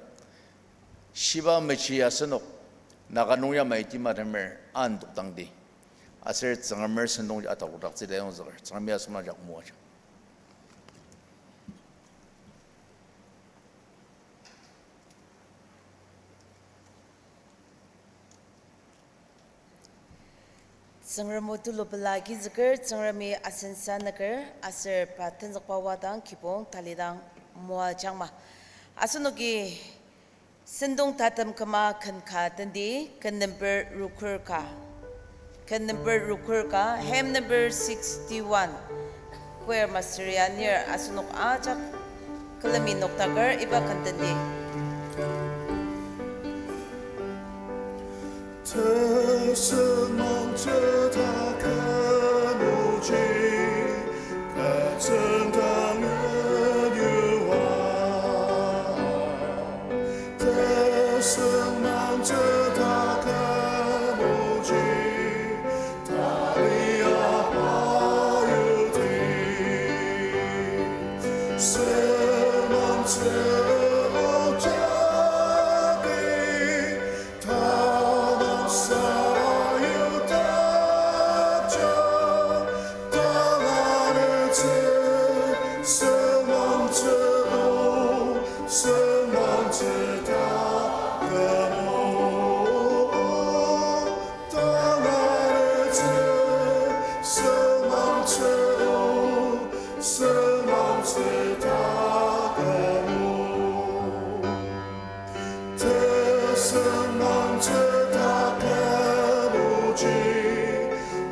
Shiba mechi asenok, Naga nung yamai timatemer an tokdangdi. Aser Tsüngremer sentongji atalokdaktsü ta yangzüker. Tsüngremi asenok ajak moajang. Tsüngrem o tulu pela agizüker, Tsüngremi asen sanüker, aser pa tenzükba wadang kibong talidang moajangma. Asenoki sentong tatem küma ken ka tendi, ken number rukur ka. Ken number rukur ka, hymn number sixty-one. Choir master ya anir asenok ajak külemi noktaker iba ken tendi. Tesüngmangtsü taküm oji, ketsüng tangen yua. Tesüngmangtsü taküm oji, tali apa yuti. Sümangtsü ojagi, tamang sayudakja, tanganetsü, sümangtsü o, sümangtsü taküm o. Tangaretsü, sümangtsü o, sümangtsü taküm o. Tesüngmangtsü taküm oji,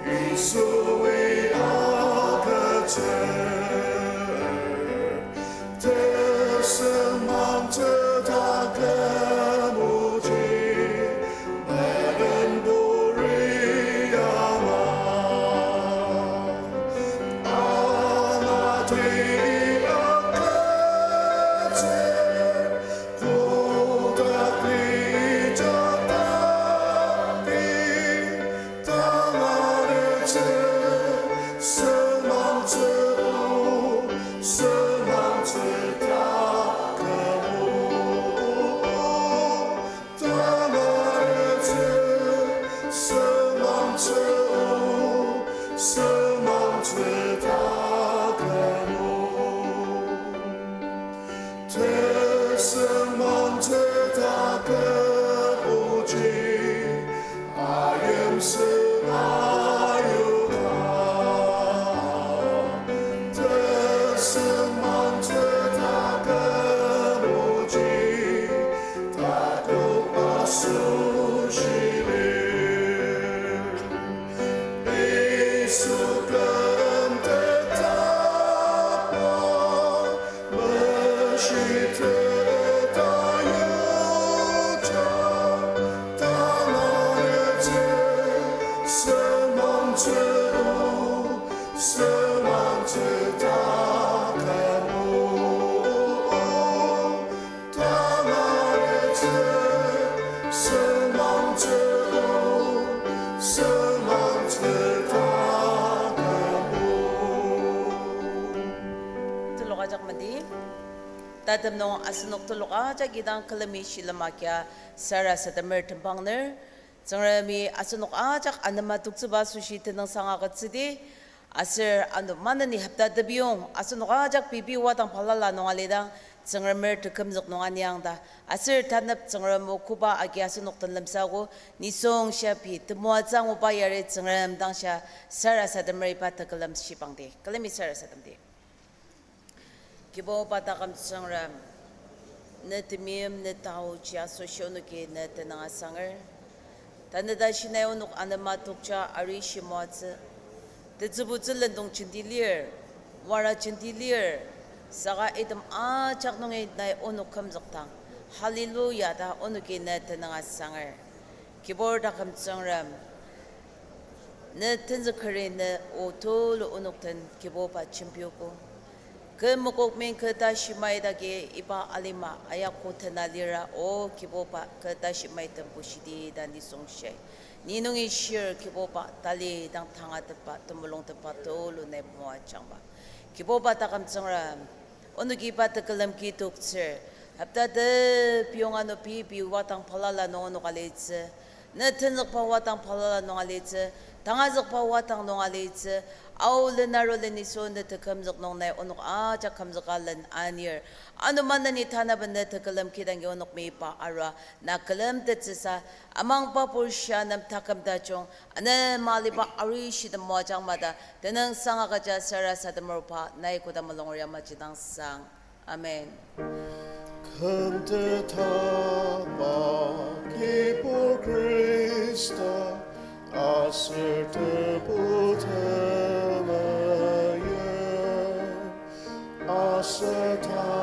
Yisui agütsür. Tesüngmangtsü taküm oji, meden buri ama. Anati agütsür, kotak lijak tapi. Tangaretsü, sümangtsü o, sümangtsü taküm o. Tangaretsü, sümangtsü o, sümangtsü taküm o. Tesüngmangtsü taküm oji, ayimsü ayuka. Tesüngmangtsü taküm oji, takoba süshili. Yisu küm tetaba, meshi tetayuja, tangaretsü, sümangtsü o, sümangtsü taküm o. Tangaretsü, sümangtsü o, sümangtsü taküm o. Telok ajak madi. Tatem nung asenok telok ajak idang külemi shilem agia sarasademer tembangner. Tsüngremi asenok ajak anema toktsüba asoshi tenüngsang agütsüdi. Aser ano maneni hopta tebiyong asenok ajak pei pei wadang balala nung alidang, Tsüngremer tekümzük nung aniang ta. Aser tanep Tsüngrem o koba agi asenok den lemsaogo, nisung shia pei temoatsü anguba yari Tsüngrem dang shia sarasademer iba tekülem shibangdi. Külemi sarasademdi. Kibuba taküm Tsüngrem, ne temeim ne taoji asoshi onoki ne tenüng asanger. Tanü tashi nai onok anema tokja arishi moatsü. Tetsübutsü lendong jenti lir, wara jenti lir, saka item ajak nungi nai onok kümzükdang, hallelujah ta onoki ne tenüng asanger. Kibur taküm Tsüngrem, ne tenzükeri ne o tulu onok den Kibuba jembiogo. Kü mokok min kü tashi mai dagi iba alima ayako tena lira o Kibuba kü tashi mai tembushidi ta nisung shia. Ni nungi shir Kibuba tali dang tangatetba temulungtetba tulu nai moajangba. Kibuba taküm Tsüngrem, onoki iba tekülem ki toktsür, hopta tebiyong ano pei pei wadang balala nung onok alitsü. Ne tenzükba wadang balala nung alitsü, tangazükba wadang nung alitsü, Ao len aru len Yisu ne tekümzük nung nai onok ajak kümzüka len anir. Ano maneni tanaben ne tekülem kidangi onok meyipa arua, na külemtettsüsa, amangba pushia nem taküm tajung, anema aliba arishi temoajang mada, tenüngsang agüja sarasademer pa, nai koda mulungrya majidangsang. Amen. Kümtetba Kibur Khrista, Aser tebu temaya, aser ta